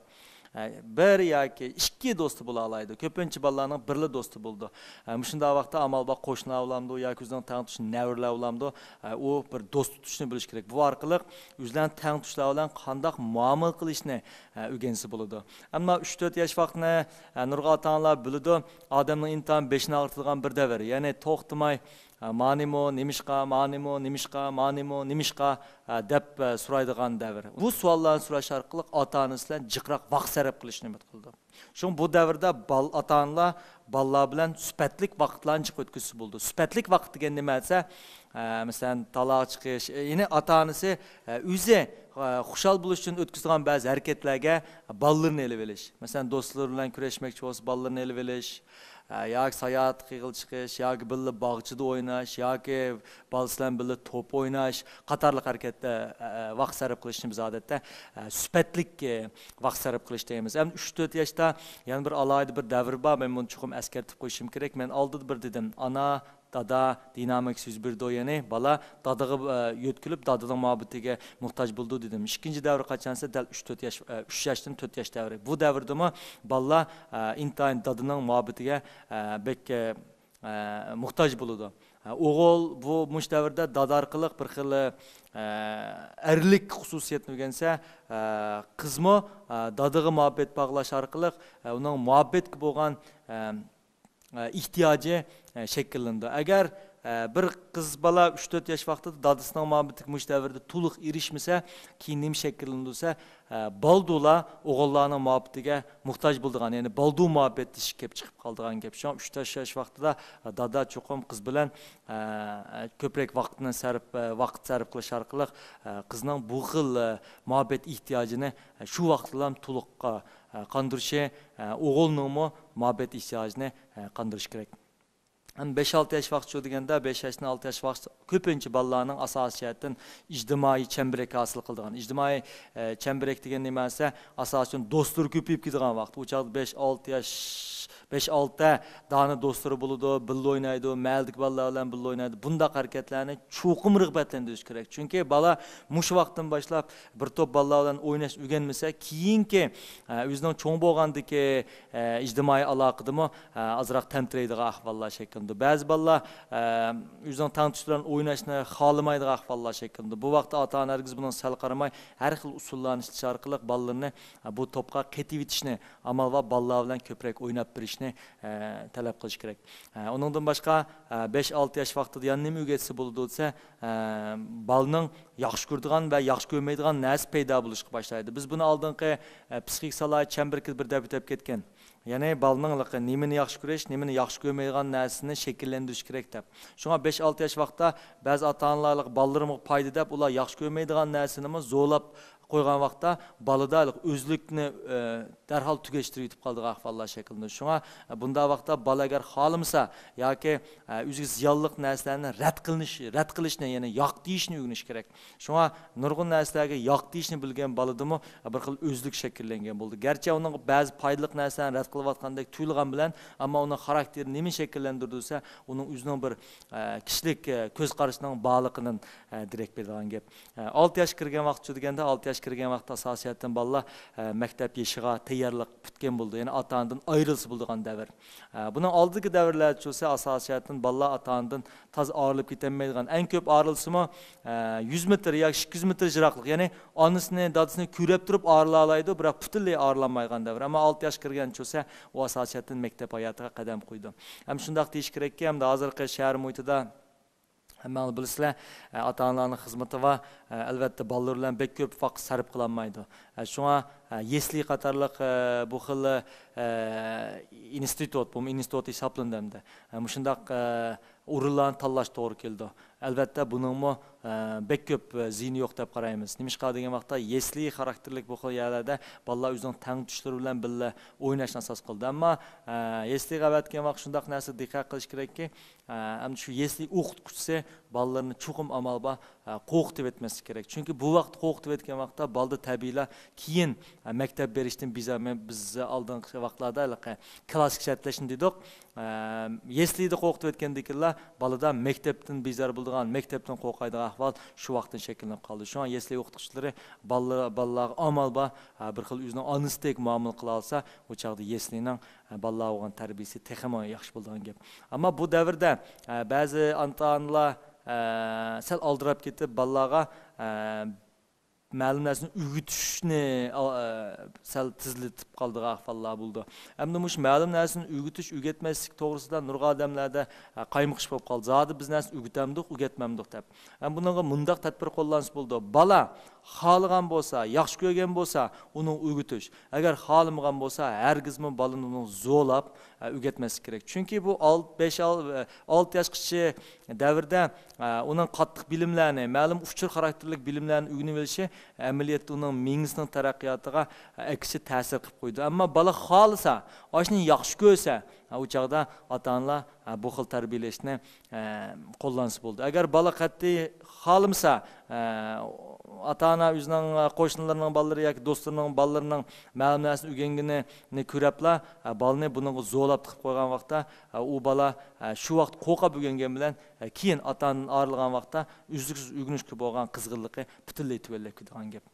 ئە، بىر ياكى ئىككى دوستى بولالايدۇ. كۆپىنچە بالىلارنىڭ بىرلا دوستى بولىدۇ. ئە، مۇشۇنداق ۋاقىتتا ئامال بار قوشنىلار بولامدۇ ياكى ئۆزىنىڭ تەڭتۇش نەۋرىلەر بولامدۇ، ئە، ئۇ بىر دوست تۇتۇشنى بىلىشى كېرەك. بۇ ئارقىلىق ئۆزلەرنىڭ تەڭتۇشلار بىلەن قانداق مۇئامىلە قىلىشنى، ئە، ئۆگەنسە بولىدۇ. ئەمما ئۈچ تۆت ياش ۋاقتىنى، ئە، نۇرغۇن ئاتا-ئانىلار بىلىدۇ، ئادەمنىڭ ئىنتايىن بېشىنى ئاغرىتىدىغان بىر دەۋر. يەنى توختىماي، ئە، مانىمۇ، نېمىشقا، مانىمۇ، نېمىشقا، مانىمۇ، نېمىشقا، ئە، دەپ، ئە، سورايدىغان دەۋر. بۇ سوئاللارنى سوراش ئارقىلىق ئاتا-ئانىسى بىلەن جىقراق ۋاقىت سەرپ قىلىشنى ئۈمىد قىلىدۇ. شۇڭا بۇ دەۋردە بال-، ئاتا-ئانىلار بالىلار بىلەن سۈپەتلىك ۋاقىتلارنى جىق ئۆتكۈزسە بولىدۇ. سۈپەتلىك ۋاقىت دېگەن نېمە دېسە، ئە، مەسىلەن، تالاغا چىقىش، ئە، يەنى ئاتا-ئانىسى، ئە، ئۆزى، ئە، خۇشال بولۇش ئۈچۈن ئۆتكۈزىدىغان بەزى ھەرىكەتلەرگە بالىلىرىنى ئېلىۋېلىش. مەسىلەن، دوستلىرى بىلەن كۈرەشمەكچى بولسا، بالىلىرىنى ئېلىۋېلىش، ئە، ياكى ساياھەتكە قىلغىلى چىقىش، ياكى بىللە باغچىدا ئويناش، ياكى بالىسى بىلەن بىللە توپ ئويناش قاتارلىق ھەرىكەتتە، ئە، ۋاقىت سەرپ قىلىشنى بىز ئادەتتە، ئە، سۈپەتلىك، ئە، ۋاقىت سەرپ قىلىش دەيمىز. ئەمدى ئۈچ تۆت ياشتا يەنە بىر ئالاھىدە بىر دەۋر بار، مەن بۇنى چوقۇم ئەسكەرتىپ قويۇشۇم كېرەك. مەن ئالدىدا بىر دېدىم، ئانا، دادا دىنامىكىسى يۈز بېرىدۇ، يەنى بالا دادىغا، ئە، يۆتكىلىپ، دادىنىڭ مۇھەببىتىگە موھتاج بولىدۇ دېدىم. ئىككىنچى دەۋر قاچان دېسە، دەل ئۈچ تۆت ياش، ئە، ئۈچ ياشتىن تۆت ياش دەۋرى. بۇ دەۋردىمۇ بالىلار، ئە، ئىنتايىن دادىنىڭ مۇھەببىتىگە، ئە، بەك، ئە، ئە، موھتاج بولىدۇ. ئە، ئوغۇل بۇ مۇشۇ دەۋردە دادا ئارقىلىق بىر خىل، ئە، ئەرلىك خۇسۇسىيەتنى ئۆگەنسە، ئە، قىزمۇ، ئە، دادىغا مۇھەببەت باغلاش ئارقىلىق، ئە، ئۇنىڭ مۇھەببەتكە بولغان، ئە، ئە، ئېھتىياجى، ئە، شەكىللىنىدۇ. ئەگەر، ئە، بىر قىز بالا ئۈچ تۆت ياش ۋاقتىدا دادىسىنىڭ مۇھەببىتىگە مۇشۇ دەۋردە تولۇق ئېرىشمىسە، كېيىن نېمە شەكىللىنىدۇ دېسە، ئە، بالدۇرلا ئوغۇللارنىڭ مۇھەببىتىگە موھتاج بولىدىغان، يەنى بالدۇر مۇھەببەتلىشىش كېلىپ چىقىپ قالىدىغان گەپ. شۇڭا ئۈچ ياش ۋاقتىدا دادا چوقۇم قىز بىلەن، ئە، كۆپرەك ۋاقىتنى سەرپ، ئە، ۋاقىت سەرپ قىلىش ئارقىلىق، ئە، قىزنىڭ بۇ خىل، ئە، مۇھەببەت ئېھتىياجىنى، ئە، شۇ ۋاقىتتىلا تولۇق، ئە، قاندۇرۇشى، ئە، ئوغۇلنىڭمۇ مۇھەببەت ئېھتىياجىنى، ئە، قاندۇرۇش كېرەك. ئەمدى بەش ئالتە ياش ۋاقتىچۇ دېگەندە، بەش ياشتىن ئالتە ياش ۋاقىت كۆپىنچە بالىلارنىڭ ئاساسىي جەھەتتىن ئىجتىمائىي چەمبىرەك ھاسىل قىلىدىغان. ئىجتىمائىي، ئە، چەمبىرەك دېگەن نېمە دېسە، ئاساسەن دوستلىرى كۆپىيىپ كېتىدىغان ۋاقىت. ئۇ چاغدا بەش ئالتە ياش، بەش ئالتە دانە دوستلىرى بولىدۇ، بىللە ئوينايدۇ، مەھەللىدىكى بالىلار بىلەن بىللە ئوينايدۇ. بۇنداق ھەرىكەتلەرنى چوقۇم رىغبەتلەندۈرۈش كېرەك. چۈنكى بالا مۇشۇ ۋاقىتتىن باشلاپ بىر توپ بالىلار بىلەن ئويناش ئۆگەنمىسە، كېيىنكى، ئە، ئۆزىنىڭ چوڭ بولغاندىكى، ئە، ئىجتىمائىي ئالاقىدىمۇ، ئە، ئازراق تەمتىرەيدىغان ئەھۋاللار شەكىللىنىدۇ. بەزى بالىلار، ئە، ئۆزىنىڭ تەڭتۇشلىرى بىلەن ئويناشنى خالىمايدىغان ئەھۋاللار شەكىللىنىدۇ. بۇ ۋاقىتتا ئاتا-ئانا ھەرگىز بۇنىڭغا سەل قارىماي، ھەر خىل ئۇسۇللارنى ئىشلىتىش ئارقىلىق بالىلىرىنى، ئە، بۇ توپقا قېتىۋېتىشنى، ئامال بار بالىلار بىلەن كۆپرەك ئويناپ بېرىشنى، ئە، تەلەپ قىلىش كېرەك. ئە، ئۇنىڭدىن باشقا، ئە، بەش ئالتە ياش ۋاقتىدا يەنە نېمە ئۆگەتسە بولىدۇ دېسە، ئە، بالىنىڭ ياخشى كۆرىدىغان ۋە ياخشى كۆرمەيدىغان نەرسە پەيدا بولۇشقا باشلايدۇ. بىز بۇنى ئالدىنقى، ئە، پسىخىك سالاھىيەت چەمبىرىكىدە بىر دەپ ئۆتۈپ كەتكەن. يەنى بالىنىڭ نېمىنى ياخشى كۆرۈش، نېمىنى ياخشى كۆرمەيدىغان نەرسىنى شەكىللەندۈرۈش كېرەك دەپ. شۇڭا بەش-ئالتە ياش ۋاقىتتا بەزى ئاتا-ئانىلار بالىلىرىمغا پايدا دەپ، ئۇلار ياخشى كۆرمەيدىغان نەرسىنىمۇ زورلاپ قويغان ۋاقىتتا بالىدا ئۆزلۈكنى، ئە، دەرھال تۈگەشتۈرۈۋېتىپ قالىدىغان ئەھۋاللار شەكىللىنىدۇ. شۇڭا، ئە، بۇنداق ۋاقىتتا بالا ئەگەر خالىمىسا ياكى، ئە، ئۆزىگە زىيانلىق نەرسىلەرنى رەت قىلىش، رەت قىلىشنى، يەنى ياق دېيىشنى ئۆگىنىش كېرەك. شۇڭا نۇرغۇن نەرسىلەرگە ياق دېيىشنى بىلگەن بالىدىمۇ بىر خىل ئۆزلۈك شەكىللەنگەن بولىدۇ. گەرچە ئۇنىڭغا بەزى پايدىلىق نەرسىلەرنى رەت قىلىۋاتقاندەك تۇيۇلغان بىلەن، ئەمما ئۇنىڭ خاراكتېرىنى نېمە شەكىللەندۈرىدۇ دېسە، ئۇنىڭ ئۆزىنىڭ بىر، ئە، كىشىلىك، ئە، كۆز قارىشىنىڭ بارلىقىدىن، ئە، دېرەك بېرىدىغان گەپ. ئە، ئالتە ياشقا كىرگەن ۋاقىت دېگەندە، ئالتە ياشقا كىرگەن ۋاقىتتا ئاساسىي جەھەتتىن بالىلار، ئە، مەكتەپ يېشىغا تەييارلىق پۈتكەن بولىدۇ. يەنى ئاتا-ئانىدىن ئايرىلسا بولىدىغان دەۋر. ئە، بۇنىڭ ئالدىدىكى دەۋرلەردە چۈشسە، ئاساسىي جەھەتتىن بالىلار ئاتا-ئانىدىن تازا ئايرىلىپ كېتەلمەيدىغان، ئەڭ كۆپ ئايرىلسىمۇ، ئە، يۈز مېتىر ياكى ئىككى يۈز مېتىر يىراقلىق، يەنى ئانىسىنى، دادىسىنى كۆرۈپ تۇرۇپ ئايرىلالايدۇ، بىراق پۈتۈنلەي ئايرىلالمايدىغان دەۋر. ئەمما ئالتە ياشقا كىرگەن چۈشسە، ئۇ ئاساسىي جەھەتتىن مەكتەپ ھاياتىغا قەدەم قويىدۇ. ھەم شۇنداق دېيىش كېرەككى، ھەمدە ھازىرقى شەھەر مۇھىتىدا ھەممىڭلار بىلىسىلەر، ئاتا-ئانىلارنىڭ خىزمىتى بار. ئەلۋەتتە، بالىلىرى بىلەن بەك كۆپ ۋاقىت سەرپ قىلالمايدۇ. شۇڭا يەسلى قاتارلىق بۇ خىل ئىنستىتۇت، بۇمۇ ئىنستىتۇت ھېسابلىنىدۇ ئەمدى. مۇشۇنداق ئورۇنلارنى تاللاش توغرا كېلىدۇ. ئەلۋەتتە، بۇنىڭمۇ بەك كۆپ زىيىنى يوق دەپ قارايمىز. نېمىشقا دېگەن ۋاقىتتا، يەسلى خاراكتېرلىك بۇ خىل يەرلەردە بالىلار ئۆزىنىڭ تەڭتۇشلىرى بىلەن بىللە ئويناشنى ئاساس قىلىدۇ. ئەمما يەسلىگە ئەۋەتكەن ۋاقىت شۇنداق نەرسىگە دىققەت قىلىش كېرەككى، ئە، ئەمدى شۇ يەسلى ئوقۇتقۇچىسى بالىلىرىنى چوقۇم ئامال بار، ئە، قورقۇتۇۋەتمەسلىك كېرەك. چۈنكى بۇ ۋاقىتتا قورقۇتۇۋەتكەن ۋاقىتتا بالىدا تەبىئىيلا كېيىن، ئە، مەكتەپ بېرىشتىن بىزار، مەن، بىز ئالدىنقى ۋاقىتلاردا ھېلىقى كىلاسسىك شەرتلەشنى دېدۇق. ئە، يەسلىدە قورقۇتۇۋەتكەندىكىنلا بالىدا مەكتەپتىن بىزار بولىدىغان، مەكتەپتىن قورقايدىغان ئەھۋال شۇ ۋاقىتتىن شەكىللىنىپ قالدى. شۇڭا يەسلى ئوقۇتقۇچىلىرى بالىلار، بالىلارغا ئامال بار، ئە، بىر خىل ئۆزىنىڭ ئانىسىدەك مۇئامىلە قىلالىسا، ئۇ چاغدا يەسلىنىڭ بالىلارغا بولغان تەربىيىسى تېخىمۇ ياخشى بولىدىغان گەپ. ئەمما بۇ دەۋردە، ئە، بەزى ئاتا-ئانىلار، ئە، سەل ئالدىراپ كېتىپ، بالىلارغا، ئە، مەلۇم نەرسىنى ئۆگىتىشنى، ئە، سەل تېزلىتىپ قالىدىغان ئەھۋاللار بولىدۇ. ئەمدى مۇشۇ مەلۇم نەرسىنى ئۆگىتىش، ئۆگەتمەسلىك توغرىسىدا نۇرغۇن ئادەملەردە، ئە، قايمىقىش بولۇپ قالدى. زادى بىز نەرسىنى ئۆگىتەمدۇق، ئۆگەتمەمدۇق دەپ. ھەم بۇنىڭغا مۇنداق تەدبىر قوللانسا بولىدۇ. بالا خالىغان بولسا، ياخشى كۆرگەن بولسا، ئۇنىڭ ئۆگىتىش. ئەگەر خالىمىغان بولسا، ھەرگىزمۇ بالىنى ئۇنىڭ زورلاپ، ئە، ئۆگەتمەسلىك كېرەك. چۈنكى بۇ ئالت-، بەش، ئال-، ئە، ئالتە ياشقىچە دەۋردە، ئە، ئۇنىڭ قاتتىق بىلىملەرنى، مەلۇم ئۇچۇر خاراكتېرلىك بىلىملەرنى ئۆگىنىۋېلىشى ئەمەلىيەتتە ئۇنىڭ مېڭىسىنىڭ تەرەققىياتىغا، ئە، ئەكسىچە تەسىر قىلىپ قويىدۇ. ئەمما بالا خالىسا، ئاشۇنى ياخشى كۆرسە، ئە، ئۇ چاغدا ئاتا-ئانىلار، ئە، بۇ خىل تەربىيەلەشنى ئە، قوللانسا بولىدۇ. ئەگەر بالا قەتئىي خالىمىسا، ئە، ئاتا-ئانا ئۆزىنىڭ، ئە، قوشنىلىرىنىڭ بالىلىرى ياكى دوستلىرىنىڭ بالىلىرىنىڭ مەلۇم نەرسىنى ئۆگەنگىنىنى كۆرەپلا، ئە، بالىنى بۇنىڭغا زورلاپ تىقىپ قويغان ۋاقىتتا، ئە، ئۇ بالا، ئە، شۇ ۋاقىت قورقۇپ ئۆگەنگەن بىلەن، ئە، كېيىن ئاتا-ئانىدىن ئايرىلغان ۋاقىتتا ئۈزلۈكسىز ئۆگىنىشكە بولغان قىزغىنلىقى پۈتۈنلەي تۆۋەنلەپ كېتىدىغان گەپ.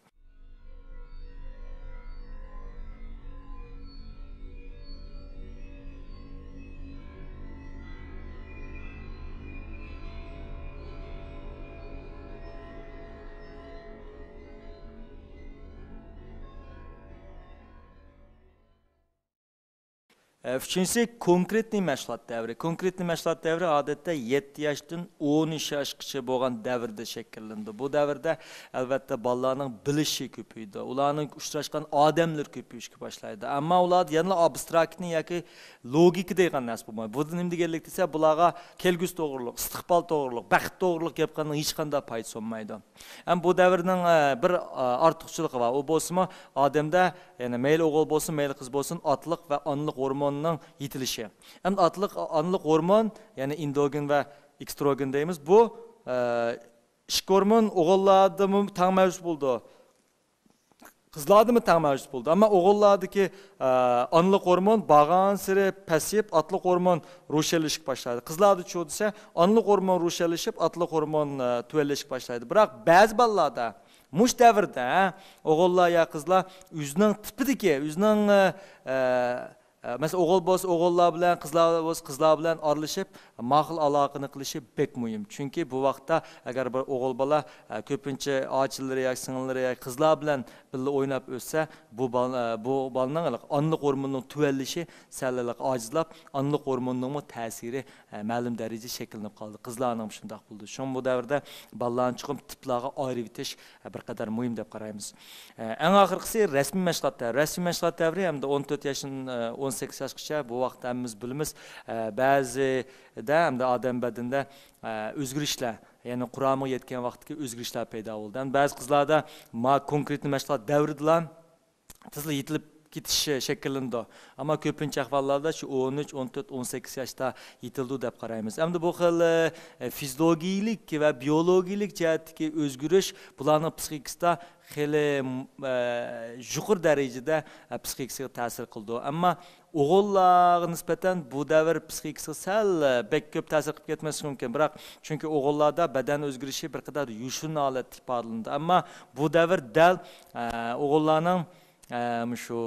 ئۈچىنچىسى، كونكرېتنىي مەشغۇلات دەۋرى. كونكرېتنىي مەشغۇلات دەۋرى، ئادەتتە، يەتتە ياشتىن ئون ئۈچ ياشقىچە بولغان دەۋردە شەكىللىنىدۇ. بۇ دەۋردە، ئەلۋەتتە، بالىلارنىڭ بىلىشى كۆپىيىدۇ، ئۇلارنىڭ ئۇچراشقان ئادەملىرى كۆپىيىشكە باشلايدۇ. ئەمما ئۇلاردا يەنىلا ئابستراكتنى ياكى لوگىكا دەيدىغان نەرسە بولمايدۇ. بۇ نېمە دېگەنلىك دېسە، بۇلارغا كەلگۈسى توغرۇلۇق، ئىستىقبال توغرۇلۇق، بەخت توغرۇلۇق گەپ قىلغاننىڭ ھېچقانداق پايدىسى بولمايدۇ. ھەم بۇ دەۋرنىڭ، ئە، بىر، ئە، ئارتۇقچىلىقى بار. ئۇ بولسىمۇ، ئادەمدە، يەنى مەيلى ئوغۇل بولسۇن، مەيلى قىز بولسۇن، ئاتىلىق ۋە ئانىلىق ھورمونىنىڭ يېتىلىشى. ئەمدى ئاتىلىق، ئانىلىق ھورمون، يەنى ئېندوگېن ۋە ئېكستروگېن دەيمىز. بۇ، ئە، ئىككى ھورمون ئوغۇللاردىمۇ تەڭ مەۋجۇت بولىدۇ، قىزلاردىمۇ تەڭ مەۋجۇت بولىدۇ. ئەمما ئوغۇللاردىكى، ئە، ئانىلىق ھورمون بارغانسېرى پەسىيىپ، ئاتىلىق ھورمون روشەنلىشىشكە باشلايدۇ. قىزلاردىچۇ دېسە، ئانىلىق ھورمون روشەنلىشىپ، ئاتىلىق ھورمون، ئە، تۆۋەنلەشكە باشلايدۇ. بىراق بەزى بالىلاردا مۇشۇ دەۋردە، ھە، ئوغۇللار يا قىزلار ئۆزىنىڭ تىپىدىكى، ئۆزىنىڭ، ئە، ئە، ئە، مەسىلەن، ئوغۇل بولسا ئوغۇللار بىلەن، قىزلار بولسا قىزلار بىلەن ئارىلىشىپ، ماقۇل ئالاقىنى قىلىشى بەك مۇھىم. چۈنكى بۇ ۋاقىتتا ئەگەر بىر ئوغۇل بالا، ئە، كۆپىنچە ئاچىلىرى ياكى سىڭىللىرى ياكى قىزلار بىلەن بىللە ئويناپ ئۆسسە، بۇ بال-، ئە، بۇ بالىنىڭ ئانىلىق ھورمونىنىڭ تۆۋەنلىشى سەل ئاجىزلاپ، ئانىلىق ھورموننىڭمۇ تەسىرى، ئە، مەلۇم دەرىجىدە شەكىللىنىپ قالىدۇ. قىزلارنىڭمۇ شۇنداق بولىدۇ. شۇڭا بۇ دەۋردە بالىلارنى چوقۇم تىپلارغا ئايرىۋېتىش، ئە، بىر قەدەر مۇھىم دەپ قارايمىز. ئە، ئەڭ ئاخىرقىسى رەسمىي مەشغۇلات دەۋرى. رەسمىي مەشغۇلات دەۋرى ھەمدە ئون تۆت ياشتىن، ئە، ئون سەككىز ياشقىچە، بۇ ۋاقىتتا ھەممىمىز بىلىمىز، ئە، بەزىدە ھەمدە ئادەم بەدىنىدە، ئە، ئۆزگىرىشلەر، يەنى قۇرامىغا يەتكەن ۋاقىتتىكى ئۆزگىرىشلەر پەيدا بولىدۇ. ھەم بەزى قىزلاردا ما كونكرېتنى مەشغۇلات دەۋرىدىلا تېزلا يېتىلىپ كېتىش شەكىللىنىدۇ. ئەمما كۆپىنچە ئەھۋاللاردا شۇ ئون ئۈچ، ئون تۆت، ئون سەككىز ياشتا يېتىلىدۇ دەپ قارايمىز. ئەمدى بۇ خىل، ئە، فىزىولوگىيىلىك ۋە بىيولوگىيىلىك جەھەتتىكى ئۆزگىرىش بۇلارنىڭ پسىخىكىسىدا خېلى، ئە، يۇقىرى دەرىجىدە، ئە، پسىخىكىسىغا تەسىر قىلىدۇ. ئەمما ئوغۇللارغا نىسبەتەن بۇ دەۋر پسىخىكىسىغا سەل، ئە، بەك كۆپ تەسىر قىلىپ كەتمەسلىكى مۇمكىن. بىراق، چۈنكى ئوغۇللاردا بەدەن ئۆزگىرىشى بىر قەدەر يوشۇرۇن ھالەتتە ئىپادىلىنىدۇ. ئەمما بۇ دەۋر دەل، ئە، ئوغۇللارنىڭ، ئە، مۇشۇ،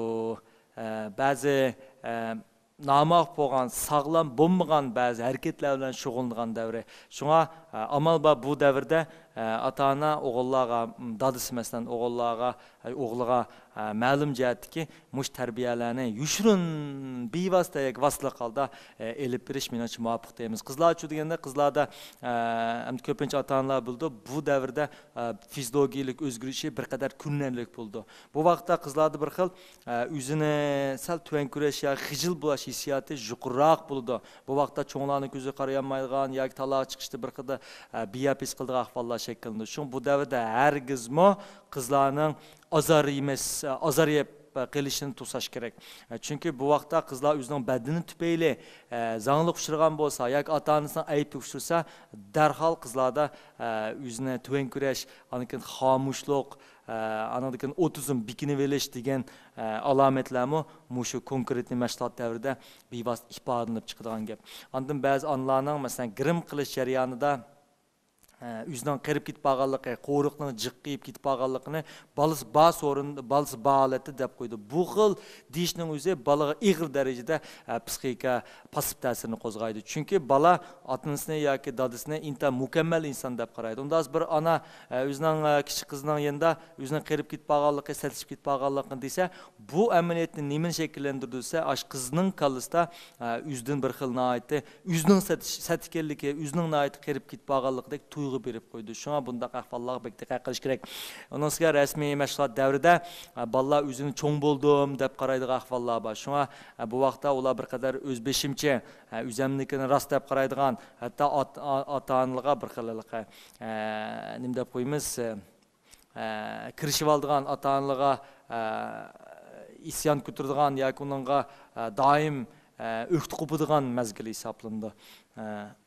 ئە، بەزى، ئە، نامۇۋاپىق بولغان، ساغلام بولمىغان بەزى ھەرىكەتلەر بىلەن شۇغۇللىنىدىغان دەۋرى. شۇڭا، ئە، ئامال بار بۇ دەۋردە، ئە، ئاتا-ئانا ئوغۇللارغا، م، دادىسى مەسىلەن ئوغۇللارغا، ئە، ئوغلىغا، ئە، مەلۇم جەھەتتىكى مۇشۇ تەربىيەلەرنى يوشۇرۇن، بىۋاسىتە ياكى ۋاسىتىلىق ھالدا، ئە، ئېلىپ بېرىش مېنىڭچە مۇۋاپىق دەيمىز. قىزلارچۇ دېگەندە، قىزلاردا، ئە، ئەمدى كۆپىنچە ئاتا-ئانىلار بىلىدۇ، بۇ دەۋردە، ئە، فىزىولوگىيىلىك ئۆزگىرىشى بىر قەدەر كۆرۈنەرلىك بولىدۇ. بۇ ۋاقىتتا قىزلاردا بىر خىل، ئە، ئۆزىنى سەل تۆۋەن كۆرۈش يا خىجىل بولۇش ھېسسىياتى يۇقىرىراق بولىدۇ. بۇ ۋاقىتتا چوڭلارنىڭ كۆزىگە قارىيالمايدىغان ياكى تالاغا چىقىشتا بىر خىلدا، ئە، بىئەپ ھېس قىلىدىغان ئەھۋاللار شەكىللىنىدۇ. شۇڭا بۇ دەۋردە ھەرگىزمۇ قىزلارنىڭ ئازار يېمەس، ئازار يەپ قېلىشىنى توساش كېرەك. چۈنكى بۇ ۋاقىتتا قىزلار ئۆزىنىڭ بەدىنى تۈپەيلى، ئە، زاڭلىققا ئۇچرىغان بولسا ياكى ئاتا-ئانىسىنىڭ ئەيىبىگە ئۇچرىسا، دەرھال قىزلاردا، ئە، ئۆزىنى تۆۋەن كۆرۈش، ئاندىن كېيىن خامۇشلۇق، ئە، ئانىڭدىن كېيىن ئوتىزم بېكىنىۋېلىش دېگەن، ئە، ئالامەتلەرمۇ مۇشۇ كونكرېتنىي مەشغۇلات دەۋرىدە بىۋاسىتە ئىپادىلىنىپ چىقىدىغان گەپ. ئاندىن بەزى ئانىلارنىڭ، مەسىلەن، گىرىم قىلىش جەريانىدا، ئە، ئۆزىنىڭ قېرىپ كېتىپ قالغانلىقى، قورۇقنىڭ جىققىيىپ كېتىپ قالغانلىقىنى بالىسى بار سورۇن، بالىسى بار ھالەتتە دەپ قويىدۇ. بۇ خىل دېيىشنىڭ ئۆزى بالىغا ئېغىر دەرىجىدە، ئە، پسىخىكا پاسسىپ تەسىرىنى قوزغايدۇ. چۈنكى بالا ئاتا-ئانىسىنى ياكى دادىسىنى ئىنتايىن مۇكەممەل ئىنسان دەپ قارايدۇ. ئۇنداق بىر ئانا، ئە، ئۆزىنىڭ، ئە، كىچىك قىزىنىڭ يېنىدا ئۆزىنىڭ قېرىپ كېتىپ قالغانلىقى، سەتلىشىپ كېتىپ قالغانلىقىنى دېسە، بۇ ئەمەلىيەتتە نېمىنى شەكىللەندۈرىدۇ دېسە، ئاشۇ قىزنىڭ كاللىسىدا، ئە، ئۆزىدىن بىر خىل ناھايىتى، ئۆزىنىڭ سەت-، سەت ئىكەنلىكى، ئۆزىنىڭ ناھايىتى قېرىپ كېتىپ قالغانلىقىدەك تۇيغۇ بېرىپ قويىدۇ. شۇڭا بۇنداق ئەھۋاللارغا بەك دىققەت قىلىش كېرەك. ئۇنىڭ ئۈستىگە رەسمىي مەشغۇلات دەۋرىدە، ئە، بالىلار ئۆزىنى چوڭ بولدۇم دەپ قارايدىغان ئەھۋاللار بار. شۇڭا، ئە، بۇ ۋاقىتتا ئۇلار بىر قەدەر ئۆز بېشىمچە، ئە، ئۆزەمنىڭكىنى راست دەپ قارايدىغان، ھەتتا ئات-، ئا-، ئاتا-ئانىلارغا بىر خىل ھېلىقى، ئە، نېمە دەپ قويىمىز، ئە، كىرىشىۋالىدىغان، ئاتا-ئانىلىرىغا، ئە، ئىسيان كۆتۈرىدىغان ياكى ئۇنىڭغا، ئە، دائىم، ئە، ئۆكتە قوپىدىغان مەزگىل ھېسابلىنىدۇ. ئە،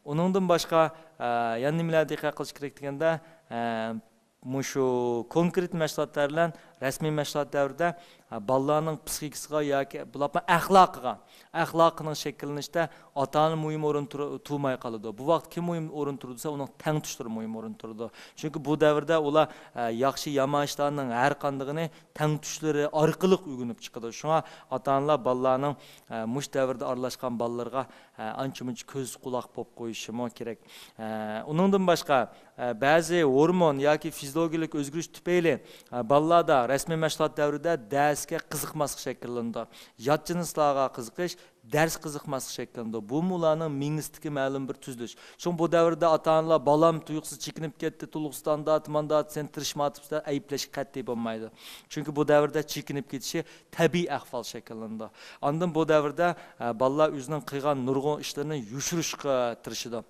ئۇنىڭدىن باشقا، ئە، يەنە نېمىلەرگە دىققەت قىلىش كېرەك دېگەندە، ئە، مۇشۇ كونكرېت مەشغۇلاتلار بىلەن رەسمىي مەشغۇلات دەۋرىدە، ئە، بالىلارنىڭ پسىخىكىسىغا ياكى بولۇپمۇ ئەخلاقىغا، ئەخلاقىنىڭ شەكىللىنىشىدە ئاتا-ئانا مۇھىم ئورۇن تۇر-، تۇرماي قالىدۇ. بۇ ۋاقىت كىم مۇھىم ئورۇن تۇرىدۇ دېسە، ئۇنىڭ تەڭتۇشلىرى مۇھىم ئورۇن تۇرىدۇ. چۈنكى بۇ دەۋردە ئۇلار، ئە، ياخشى يامان ئىشلارنىڭ ھەر قاندىقىنى تەڭتۇشلىرى ئارقىلىق ئۆگىنىپ چىقىدۇ. شۇڭا ئاتا-ئانىلار بالىلارنىڭ، ئە، مۇشۇ دەۋردە ئارىلاشقان بالىلىرىغا، ئە، ئانچە-مۇنچە كۆز قۇلاق بولۇپ قويۇشىمۇ كېرەك. ئە، ئۇنىڭدىن باشقا، ئە، بەزى ھورمون ياكى فىزىولوگىيەلىك ئۆزگىرىش تۈپەيلى، ئە، بالىلاردا رەسمىي مەشغۇلات دەۋرىدە دەرسكە قىزىقماسلىق شەكىللىنىدۇ. يات جىنسلارغا قىزىقىش، دەرس قىزىقماسلىق شەكىللىنىدۇ. بۇمۇ ئۇلارنىڭ مېڭىسىدىكى مەلۇم بىر تۈزۈلۈش. شۇڭا بۇ دەۋردە ئاتا-ئانىلار، «بالام تۇيۇقسىز چېكىنىپ كەتتى، تولۇقسىز ئانداق، مانداق، سەن تىرىشمايۋاتىسەن» دەپ ئەيىبلەشكە قەتئىي بولمايدۇ. چۈنكى بۇ دەۋردە چېكىنىپ كېتىشى تەبىئىي ئەھۋال شەكىللىنىدۇ. ئاندىن بۇ دەۋردە، ئە، بالىلار ئۆزىنىڭ قىلغان نۇرغۇن ئىشلىرىنى يوشۇرۇشقا تىرىشىدۇ.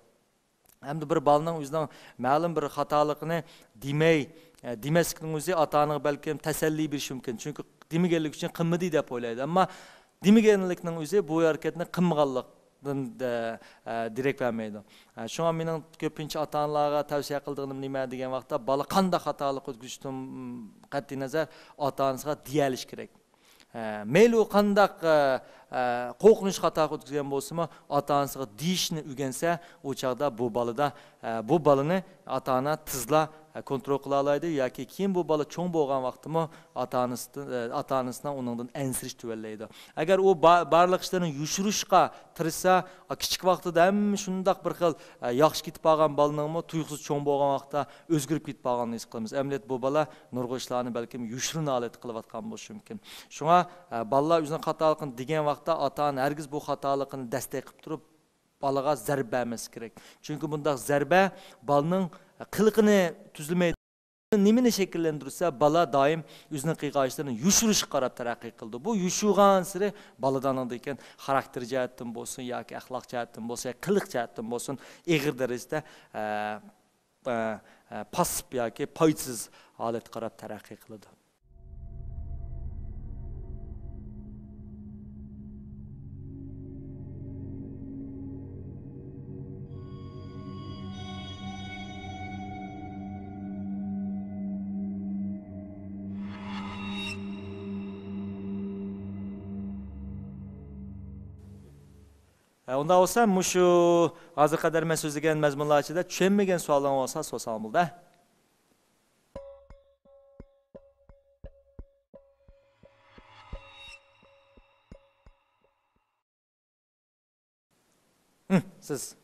ھەمدە بىر بالىنىڭ ئۆزىنىڭ مەلۇم بىر خاتالىقىنى دېمەي، ئە، دېمەسلىكنىڭ ئۆزى ئاتا-ئانىغا بەلكىم تەسەللى بېرىشى مۇمكىن. چۈنكى دېمىگەنلىكى ئۈچۈن قىلمىدى دەپ ئويلايدۇ. ئەمما دېمىگەنلىكنىڭ ئۆزى بۇ ھەرىكەتنى قىلمىغانلىقتىن، ئە، ئە، دېرەك بەرمەيدۇ. ئە، شۇڭا مېنىڭ كۆپىنچە ئاتا-ئانىلارغا تەۋسىيە قىلىدىغىنىم نېمە دېگەن ۋاقىتتا، بالا قانداق خاتالىق ئۆتكۈزۈشىدىن قەتئىينەزەر، ئاتا-ئانىسىغا دېيەلىشى كېرەك. ئە، مەيلى ئۇ قانداق، ئە، ئە، قورقۇنچ خاتا ئۆتكۈزگەن بولسىمۇ، ئاتا-ئانىسىغا دېيىشنى ئۆگەنسە، ئۇ چاغدا بۇ بالىدا، ئە، بۇ بالىنى ئاتا-ئانا تېزلا، ئە، كونترول قىلالايدۇ ياكى كېيىن بۇ بالا چوڭ بولغان ۋاقىتتىمۇ ئاتا-ئانىسى، ئە، ئاتا-ئانىسىنىڭ ئۇنىڭدىن ئەنسىرىشى تۆۋەنلەيدۇ. ئەگەر ئۇ با-، بارلىق ئىشلىرىنى يوشۇرۇشقا تىرىشسا، ئا، كىچىك ۋاقتىدا ھەممە شۇنداق بىر خىل، ئە، ياخشى كېتىپ قالغان بالىنىڭمۇ تۇيۇقسىز چوڭ بولغان ۋاقىتتا ئۆزگىرىپ كېتىپ قالغانىنى ھېس قىلىمىز. ئەمەلىيەتتە بۇ بالا نۇرغۇن ئىشلارنى بەلكىم يوشۇرۇن ھالەتتە قىلىۋاتقان بولۇشى مۇمكىن. شۇڭا، ئە، بالىلار ئۆزىنىڭ خاتالىقىنى دېگەن ۋاقىتتا ئاتا-ئانا ھەرگىز بۇ خاتالىقىنى دەستەك قىلىپ تۇرۇپ، بالىغا زەربە بەرمەسلىك كېرەك. چۈنكى بۇنداق زەربە بالىنىڭ قىلىقىنى تۈزلىمەيدۇ. نېمىنى شەكىللەندۈرسە، بالا دائىم ئۆزىنىڭ قىلغان ئىشلىرىنى يوشۇرۇشقا قاراپ تەرەققىي قىلىدۇ. بۇ يوشۇرغانسېرى بالىدا ئاندىن كېيىن خاراكتېر جەھەتتىن بولسۇن ياكى ئەخلاق جەھەتتىن بولسۇن، قىلىق جەھەتتىن بولسۇن، ئېغىر دەرىجىدە، ئە، ئە، ئە، پاسسىپ ياكى پايدىسىز ھالەتكە قاراپ تەرەققىي قىلىدۇ. ئە، ئۇنداق بولسا، مۇشۇ ھازىرغا قەدەر مەن سۆزلىگەن مەزمۇنلار ئىچىدە چۈشەنمىگەن سوئالىڭ بولسا، سورىساڭ بولدى. ھىم، سىز.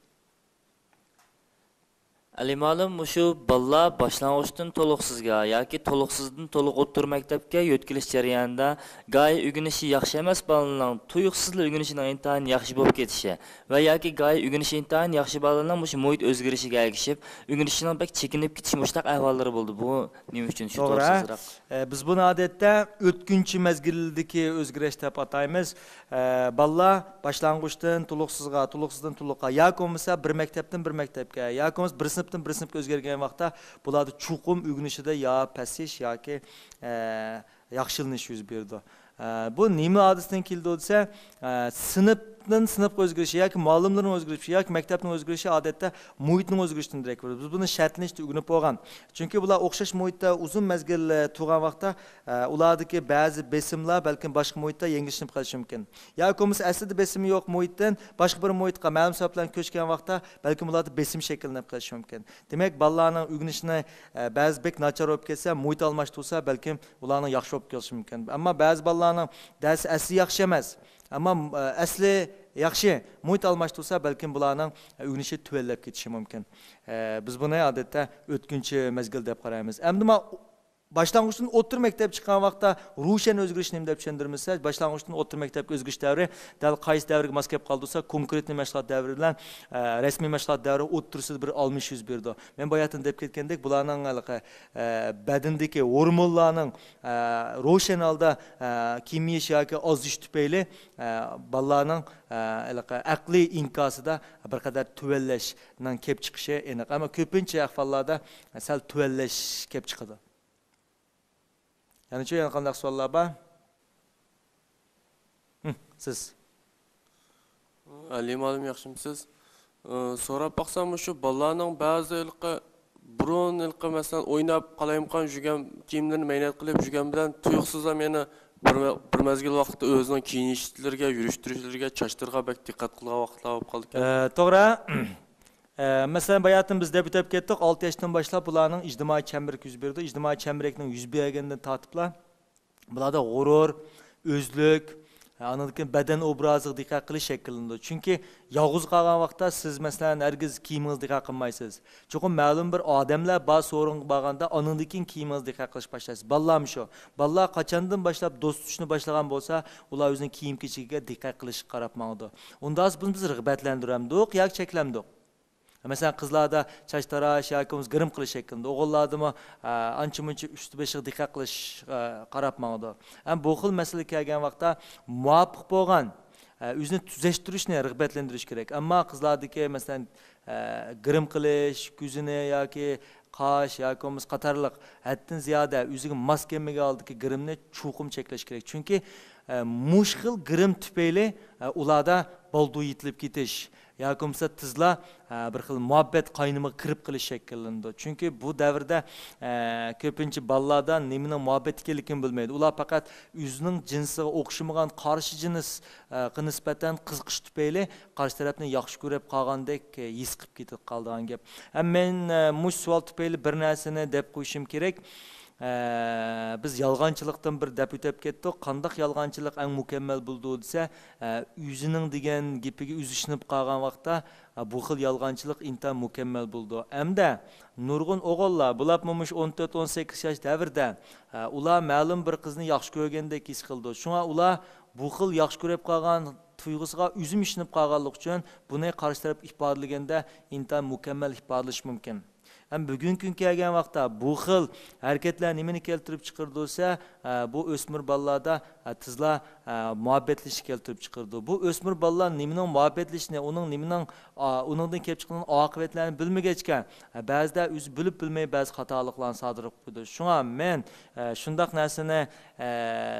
ئەلى مۇئەللىم، مۇشۇ بالىلار باشلانغۇچتىن تولۇقسىزغا ياكى تولۇقسىزدىن تولۇق ئوتتۇرا مەكتەپكە يۆتكىلىش جەريانىدا گاھى ئۆگىنىشى ياخشى ئەمەس بالىنىڭ تۇيۇقسىزلا ئۆگىنىشىنىڭ ئىنتايىن ياخشى بولۇپ كېتىشى ۋە ياكى گاھى ئۆگىنىشى ئىنتايىن ياخشى بالىنىڭ مۇشۇ مۇھىت ئۆزگىرىشىگە ئەگىشىپ، ئۆگىنىشىنىڭ بەك چېكىنىپ كېتىشى مۇشۇنداق ئەھۋاللىرى بولىدۇ. بۇ نېمە ئۈچۈن شۇ توغرا. توغرىسىزراق؟ ئە، بىز بۇنى ئادەتتە ئۆتكۈنچى مەزگىلدىكى ئۆزگىرىش دەپ ئاتايمىز. ئە، بالىلار باشلانغۇچتىن تولۇقسىزغا، تولۇقسىزدىن تولۇققا ياكى بولمىسا بىر مەكتەپتىن بىر مەكتەپكە ياكى بولمىسا بىر سىنىپتىن بىر سىنىپقا ئۆزگەرگەن ۋاقىتتا بۇلاردا چوقۇم ئۆگىنىشىدە يا پەسىيىش ياكى، ئە، ياخشىلىنىش يۈز بېرىدۇ. ئە، بۇ نېمە ھادىسىدىن كېلىدۇ دېسە، ئە، سىنىپتىن سىنىپقا ئۆزگىرىشى ياكى مۇئەللىملەرنىڭ ئۆزگىرىشى ياكى مەكتەپنىڭ ئۆزگىرىشى ئادەتتە مۇھىتنىڭ ئۆزگىرىشىدىن دېرەك بېرىدۇ. بىز بۇنى شەرتلىنىشتە ئۆگىنىپ بولغان. چۈنكى بۇلار ئوخشاش مۇھىتتا ئۇزۇن مەزگىل، ئە، تۇرغان ۋاقىتتا، ئە، ئۇلاردىكى بەزى بېسىملار بەلكىم باشقا مۇھىتتا يەڭگىللىشىپ قېلىشى مۇمكىن. ياكى بولمىسا ئەسلىدە بېسىمى يوق مۇھىتتىن باشقا بىر مۇھىتقا مەلۇم سەۋەبلەر بىلەن كۆچكەن ۋاقىتتا بەلكىم ئۇلاردا بېسىم شەكىللىنىپ قېلىشى مۇمكىن. دېمەك، بالىلارنىڭ ئۆگىنىشىنى، ئە، بەزى بەك ناچار بولۇپ كەتسە، مۇھىت ئالماشتۇرسا، بەلكىم ئۇلارنىڭ ياخشى بولۇپ كېلىشى مۇمكىن. ئەمما بەزى بالىلارنىڭ دەرس ئەسلى ياخشى ئەمەس، ئەمما، ئە، ئەسلى ياخشى، مۇھىت ئالماشتۇرسا، بەلكىم بۇلارنىڭ ئۆگىنىشى تۆۋەنلەپ كېتىشى مۇمكىن. ئە، بىز بۇنى ئادەتتە ئۆتكۈنچى مەزگىل دەپ قارايمىز. ئەمدى ما-، باشلانغۇچتىن ئوتتۇرا مەكتەپ چىققان ۋاقىتتا روشەن ئۆزگىرىش نېمە دەپ چۈشەندۈرىمىز؟ باشلانغۇچتىن ئوتتۇرا مەكتەپكە ئۆزگىرىش دەۋرى دەل قايسى دەۋرگە ماس كەپ قالدى دېسە، كونكرېتنىي مەشغۇلات دەۋرى بىلەن، ئە، رەسمىي مەشغۇلات دەۋرى ئوتتۇرىسىدا بىر ئالمىشىش يۈز بېرىدۇ. مەن باياتىن دەپ كەتكەندەك، بۇلارنىڭ ھېلىقى، ئە، بەدىنىدىكى ھورمونلارنىڭ، ئە، روشەن ھالدا، ئە، كېمىيىش ياكى ئازىيىش تۈپەيلى، ئە، بالىلارنىڭ، ئە، ھېلىقى ئەقلىي ئىنكاسىدا بىر قەدەر تۆۋەنلەشنىڭ كېلىپ چىقىشى ئېنىق. ئەمما كۆپىنچە ئەھۋاللاردا سەل تۆۋەنلەش كېلىپ چىقىدۇ. يەنىچۇ، يەنە قانداق سوئاللار بار؟ ھىم، سىز. ئەلى مۇئەللىم، ياخشىمۇسىز؟ ئى، سوراپ باقسام، مۇشۇ بالىلارنىڭ بەزى ھېلىقى بۇرۇن ھېلىقى، مەسىلەن، ئويناپ قالايمىقان يۈرگەن كىيىملىرىنى مەينەت قىلىپ يۈرگەن بىلەن تۇيۇقسىزلا يەنە بىر، بىر مەزگىل ۋاقىتتا ئۆزىنىڭ كىيىنىشلىرىگە، يۈرۈشتۈرۈشلىرىگە، چاچلىرىغا بەك دىققەت قىلىدىغان ۋاقىتلار بولۇپ قالىدىكەن. ئە، توغرا. ئە، مەسىلەن، باياتىن بىز دەپ ئۆتۈپ كەتتۇق، ئالتە ياشتىن باشلاپ بۇلارنىڭ ئىجتىمائىي چەمبىرىكى يۈز بېرىدۇ. ئىجتىمائىي چەمبىرەكنىڭ يۈز بەرگەندىن تارتىپلا بۇلاردا غۇرۇر، ئۆزلۈك، ئاندىن كېيىن بەدەن ئوبرازىغا دىققەت قىلىش شەكىللىنىدۇ. چۈنكى يالغۇز قالغان ۋاقىتتا سىز، مەسىلەن، ھەرگىز كىيىمىڭىزگە دىققەت قىلمايسىز. چوقۇم مەلۇم بىر ئادەملەر بار سورۇنغا بارغاندا، ئاندىن كېيىن كىيىمىڭىزگە دىققەت قىلىش باشلايسىز. بالىلارمۇ شۇ. بالىلار قاچاندىن باشلاپ دوست تۇتۇشنى باشلىغان بولسا، ئۇلار ئۆزىنىڭ كىيىم-كېچىكىگە دىققەت قىلىشقا قاراپ ماڭىدۇ. ئۇنداق بولسا بۇنى بىز رىغبەتلەندۈرەمدۇق ياكى چەكلەمدۇق؟ مەسىلەن، قىزلاردا چاچ تاراش ياكى بولمىسا گىرىم قىلىش شەكلىدە، ئوغۇللاردىمۇ، ئە، ئانچە-مۇنچە ئۈستى-بېشىغا دىققەت قىلىش، ئە، قاراپ ماڭىدۇ. ھەم بۇ خىل مەسىلە كەلگەن ۋاقىتتا مۇۋاپىق بولغان، ئە، ئۆزىنى تۈزەشتۈرۈشنى رىغبەتلەندۈرۈش كېرەك. ئەمما قىزلاردىكى، مەسىلەن، ئە، گىرىم قىلىش، كۆزىنى ياكى قاش ياكى بولمىسا قاتارلىق ھەددىدىن زىيادە ئۆزىگە ماس كەلمىگەن ھالدىكى گىرىمنى چوقۇم چەكلەش كېرەك. چۈنكى، ئە، مۇشۇ خىل گىرىم تۈپەيلى، ئە، ئۇلاردا بالدۇر يېتىلىپ كېتىش، ياكى بولمىسا تېزلا، ئە، بىر خىل مۇھەببەت قاينىمىغا كىرىپ قېلىش شەكىللىنىدۇ. چۈنكى بۇ دەۋردە، ئە، كۆپىنچە بالىلاردا نېمىنىڭ مۇھەببەت ئىكەنلىكىنى بىلمەيدۇ. ئۇلار پەقەت ئۆزىنىڭ جىنسىغا ئوخشىمىغان قارشى جىنس، ئە، غا نىسبەتەن قىزىقىش تۈپەيلى قارشى تەرەپنى ياخشى كۆرۈپ قالغاندەك، ئە، ھېس قىلىپ كېتىپ قالىدىغان گەپ. ھەم مەن، ئە، مۇشۇ سوئال تۈپەيلى بىر نەرسىنى دەپ قويۇشۇم كېرەك. ئە، بىز يالغانچىلىقتىن بىر دەپ ئۆتۈپ كەتتۇق. قانداق يالغانچىلىق ئەڭ مۇكەممەل بولىدۇ دېسە، ئە، ئۆزىنىڭ دېگەن گېپىگە ئۆزى ئىشىنىپ قالغان ۋاقىتتا، ئە، بۇ خىل يالغانچىلىق ئىنتايىن مۇكەممەل بولىدۇ. ھەمدە نۇرغۇن ئوغۇللار، بۇلارمۇ مۇشۇ ئون تۆت، ئون سەككىز ياش دەۋرىدە، ئە، ئۇلار مەلۇم بىر قىزنى ياخشى كۆرگەندەك ھېس قىلىدۇ. شۇڭا ئۇلار بۇ خىل ياخشى كۆرۈپ قالغان تۇيغۇسىغا ئۆزىمۇ ئىشىنىپ قالغانلىقى ئۈچۈن بۇنى قارشى تەرەپ ئىپادىلىگەندە ئىنتايىن مۇكەممەل ئىپادىلىشى مۇمكىن. ھەم بۈگۈنكى كۈنگە كەلگەن ۋاقىتتا بۇ خىل ھەرىكەتلەر نېمىنى كەلتۈرۈپ چىقىرىدۇ دېسە، ئە، بۇ ئۆسمۈر بالىلاردا، ئە، تېزلا، ئە، مۇھەببەتلىشىشنى كەلتۈرۈپ چىقىرىدۇ. بۇ ئۆسمۈر بالىلار نېمىنىڭ مۇھەببەتلىشىشىنى، ئۇنىڭ نېمىنىڭ، ئا، ئۇنىڭدىن كېلىپ چىققان ئاقىۋەتلەرنى بىلمىگەچكە، ئە، بەزىدە ئۆزى بىلىپ بىلمەي بەزى خاتالىقلارنى سادىر قىلىپ قويىدۇ. شۇڭا مەن، ئە، شۇنداق نەرسىنى، ئە،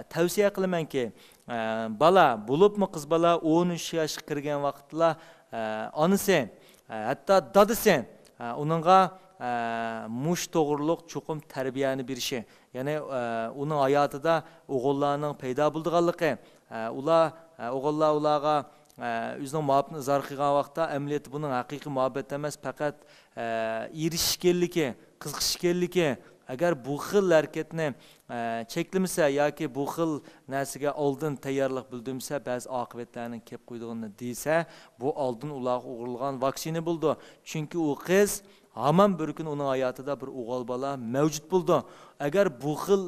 تەۋسىيە قىلىمەنكى، ئە، بالا، بولۇپمۇ قىز بالا ئون ئۈچ ياشقا كىرگەن ۋاقىتلا، ئە، ئانىسى، ئە، ھەتتا دادىسى، ئە، ئۇنىڭغا، ئە، مۇشۇ توغرۇلۇق چوقۇم تەربىيەنى بېرىشى، يەنى، ئە، ئۇنىڭ ھاياتىدا ئوغۇللارنىڭ پەيدا بولىدىغانلىقى، ئە، ئۇلار، ئە، ئوغۇللار ئۇلارغا، ئە، ئۆزىنىڭ مۇھەببىتىنى ئىزھار قىلغان ۋاقىتتا، ئەمەلىيەتتە بۇنىڭ ھەقىقىي مۇھەببەت ئەمەس، پەقەت، ئە، ئېرىشىش ئىكەنلىكى، قىزىقىش ئىكەنلىكى. ئەگەر بۇ خىل ھەرىكەتنى، ئە، چەكلىمىسە ياكى بۇ خىل نەرسىگە ئالدىن تەييارلىق بىلدۈرمىسە، بەزى ئاقىۋەتلەرنىڭ كېلىپ قويىدىغىنىنى دېسە، بۇ ئالدىن ئۇلارغا ئۇرۇلغان ۋاكسىنا بولىدۇ. چۈنكى ئۇ قىز ھامان بىر كۈنى ئۇنىڭ ھاياتىدا بىر ئوغۇل بالا مەۋجۇت بولىدۇ. ئەگەر بۇ خىل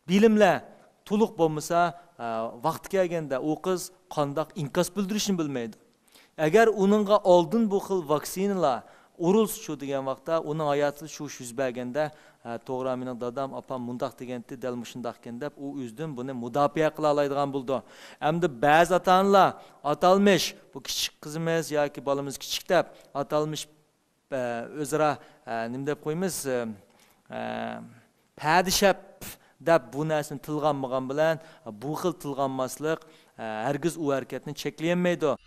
بىلىملەر تولۇق بولمىسا، ئە، ۋاقتى كەلگەندە ئۇ قىز قانداق ئىنكاس بىلدۈرۈشنى بىلمەيدۇ. ئەگەر ئۇنىڭغا ئالدىن بۇ خىل ۋاكسىنىلار ئۇرۇلسا شۇ دېگەن ۋاقىتتا، ئۇنىڭ ھاياتىدا شۇ ئىش يۈز بەرگەندە، ئە، توغرا، مېنىڭ دادام، ئاپام مۇنداق دېگەنتى، دەل مۇشۇنداق ئىكەن دەپ، ئۇ ئۆزىدىن بۇنى مۇداپىئە قىلالايدىغان بولىدۇ. ئەمدى بەزى ئاتا-ئانىلار، ئاتالمىش، بۇ كىچىك قىزىمىز ياكى بالىمىز كىچىك دەپ، ئاتالمىش ئۆزئارا، ئە، نېمە دەپ قويىمىز، ئە، پەدىشەپ دەپ بۇ نەرسىنى تىلغا ئالمىغان بىلەن، بۇ خىل تىلغا ئالماسلىق، ئە، ھەرگىز ئۇ ھەرىكەتنى چەكلىيەلمەيدۇ.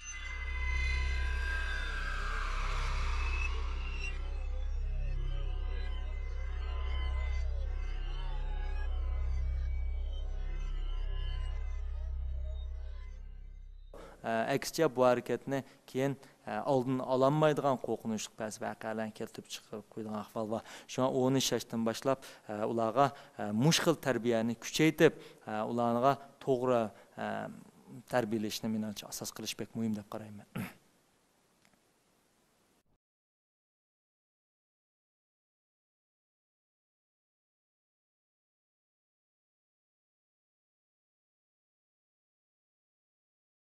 ئە، ئەكسىچە، بۇ ھەرىكەتنى كېيىن، ئە، ئالدىنى ئالالمايدىغان قورقۇنچلۇق بەزى ۋەقەلەرنى كەلتۈرۈپ چىقىرىپ قويىدىغان ئەھۋال بار. شۇڭا ئون ئۈچ ياشتىن باشلاپ، ئە، ئۇلارغا، ئە، مۇشۇ خىل تەربىيەنى كۈچەيتىپ، ئە، ئۇلارغا توغرا، ئە، تەربىيەلەشنى مېنىڭچە ئاساس قىلىش بەك مۇھىم دەپ قارايمەن.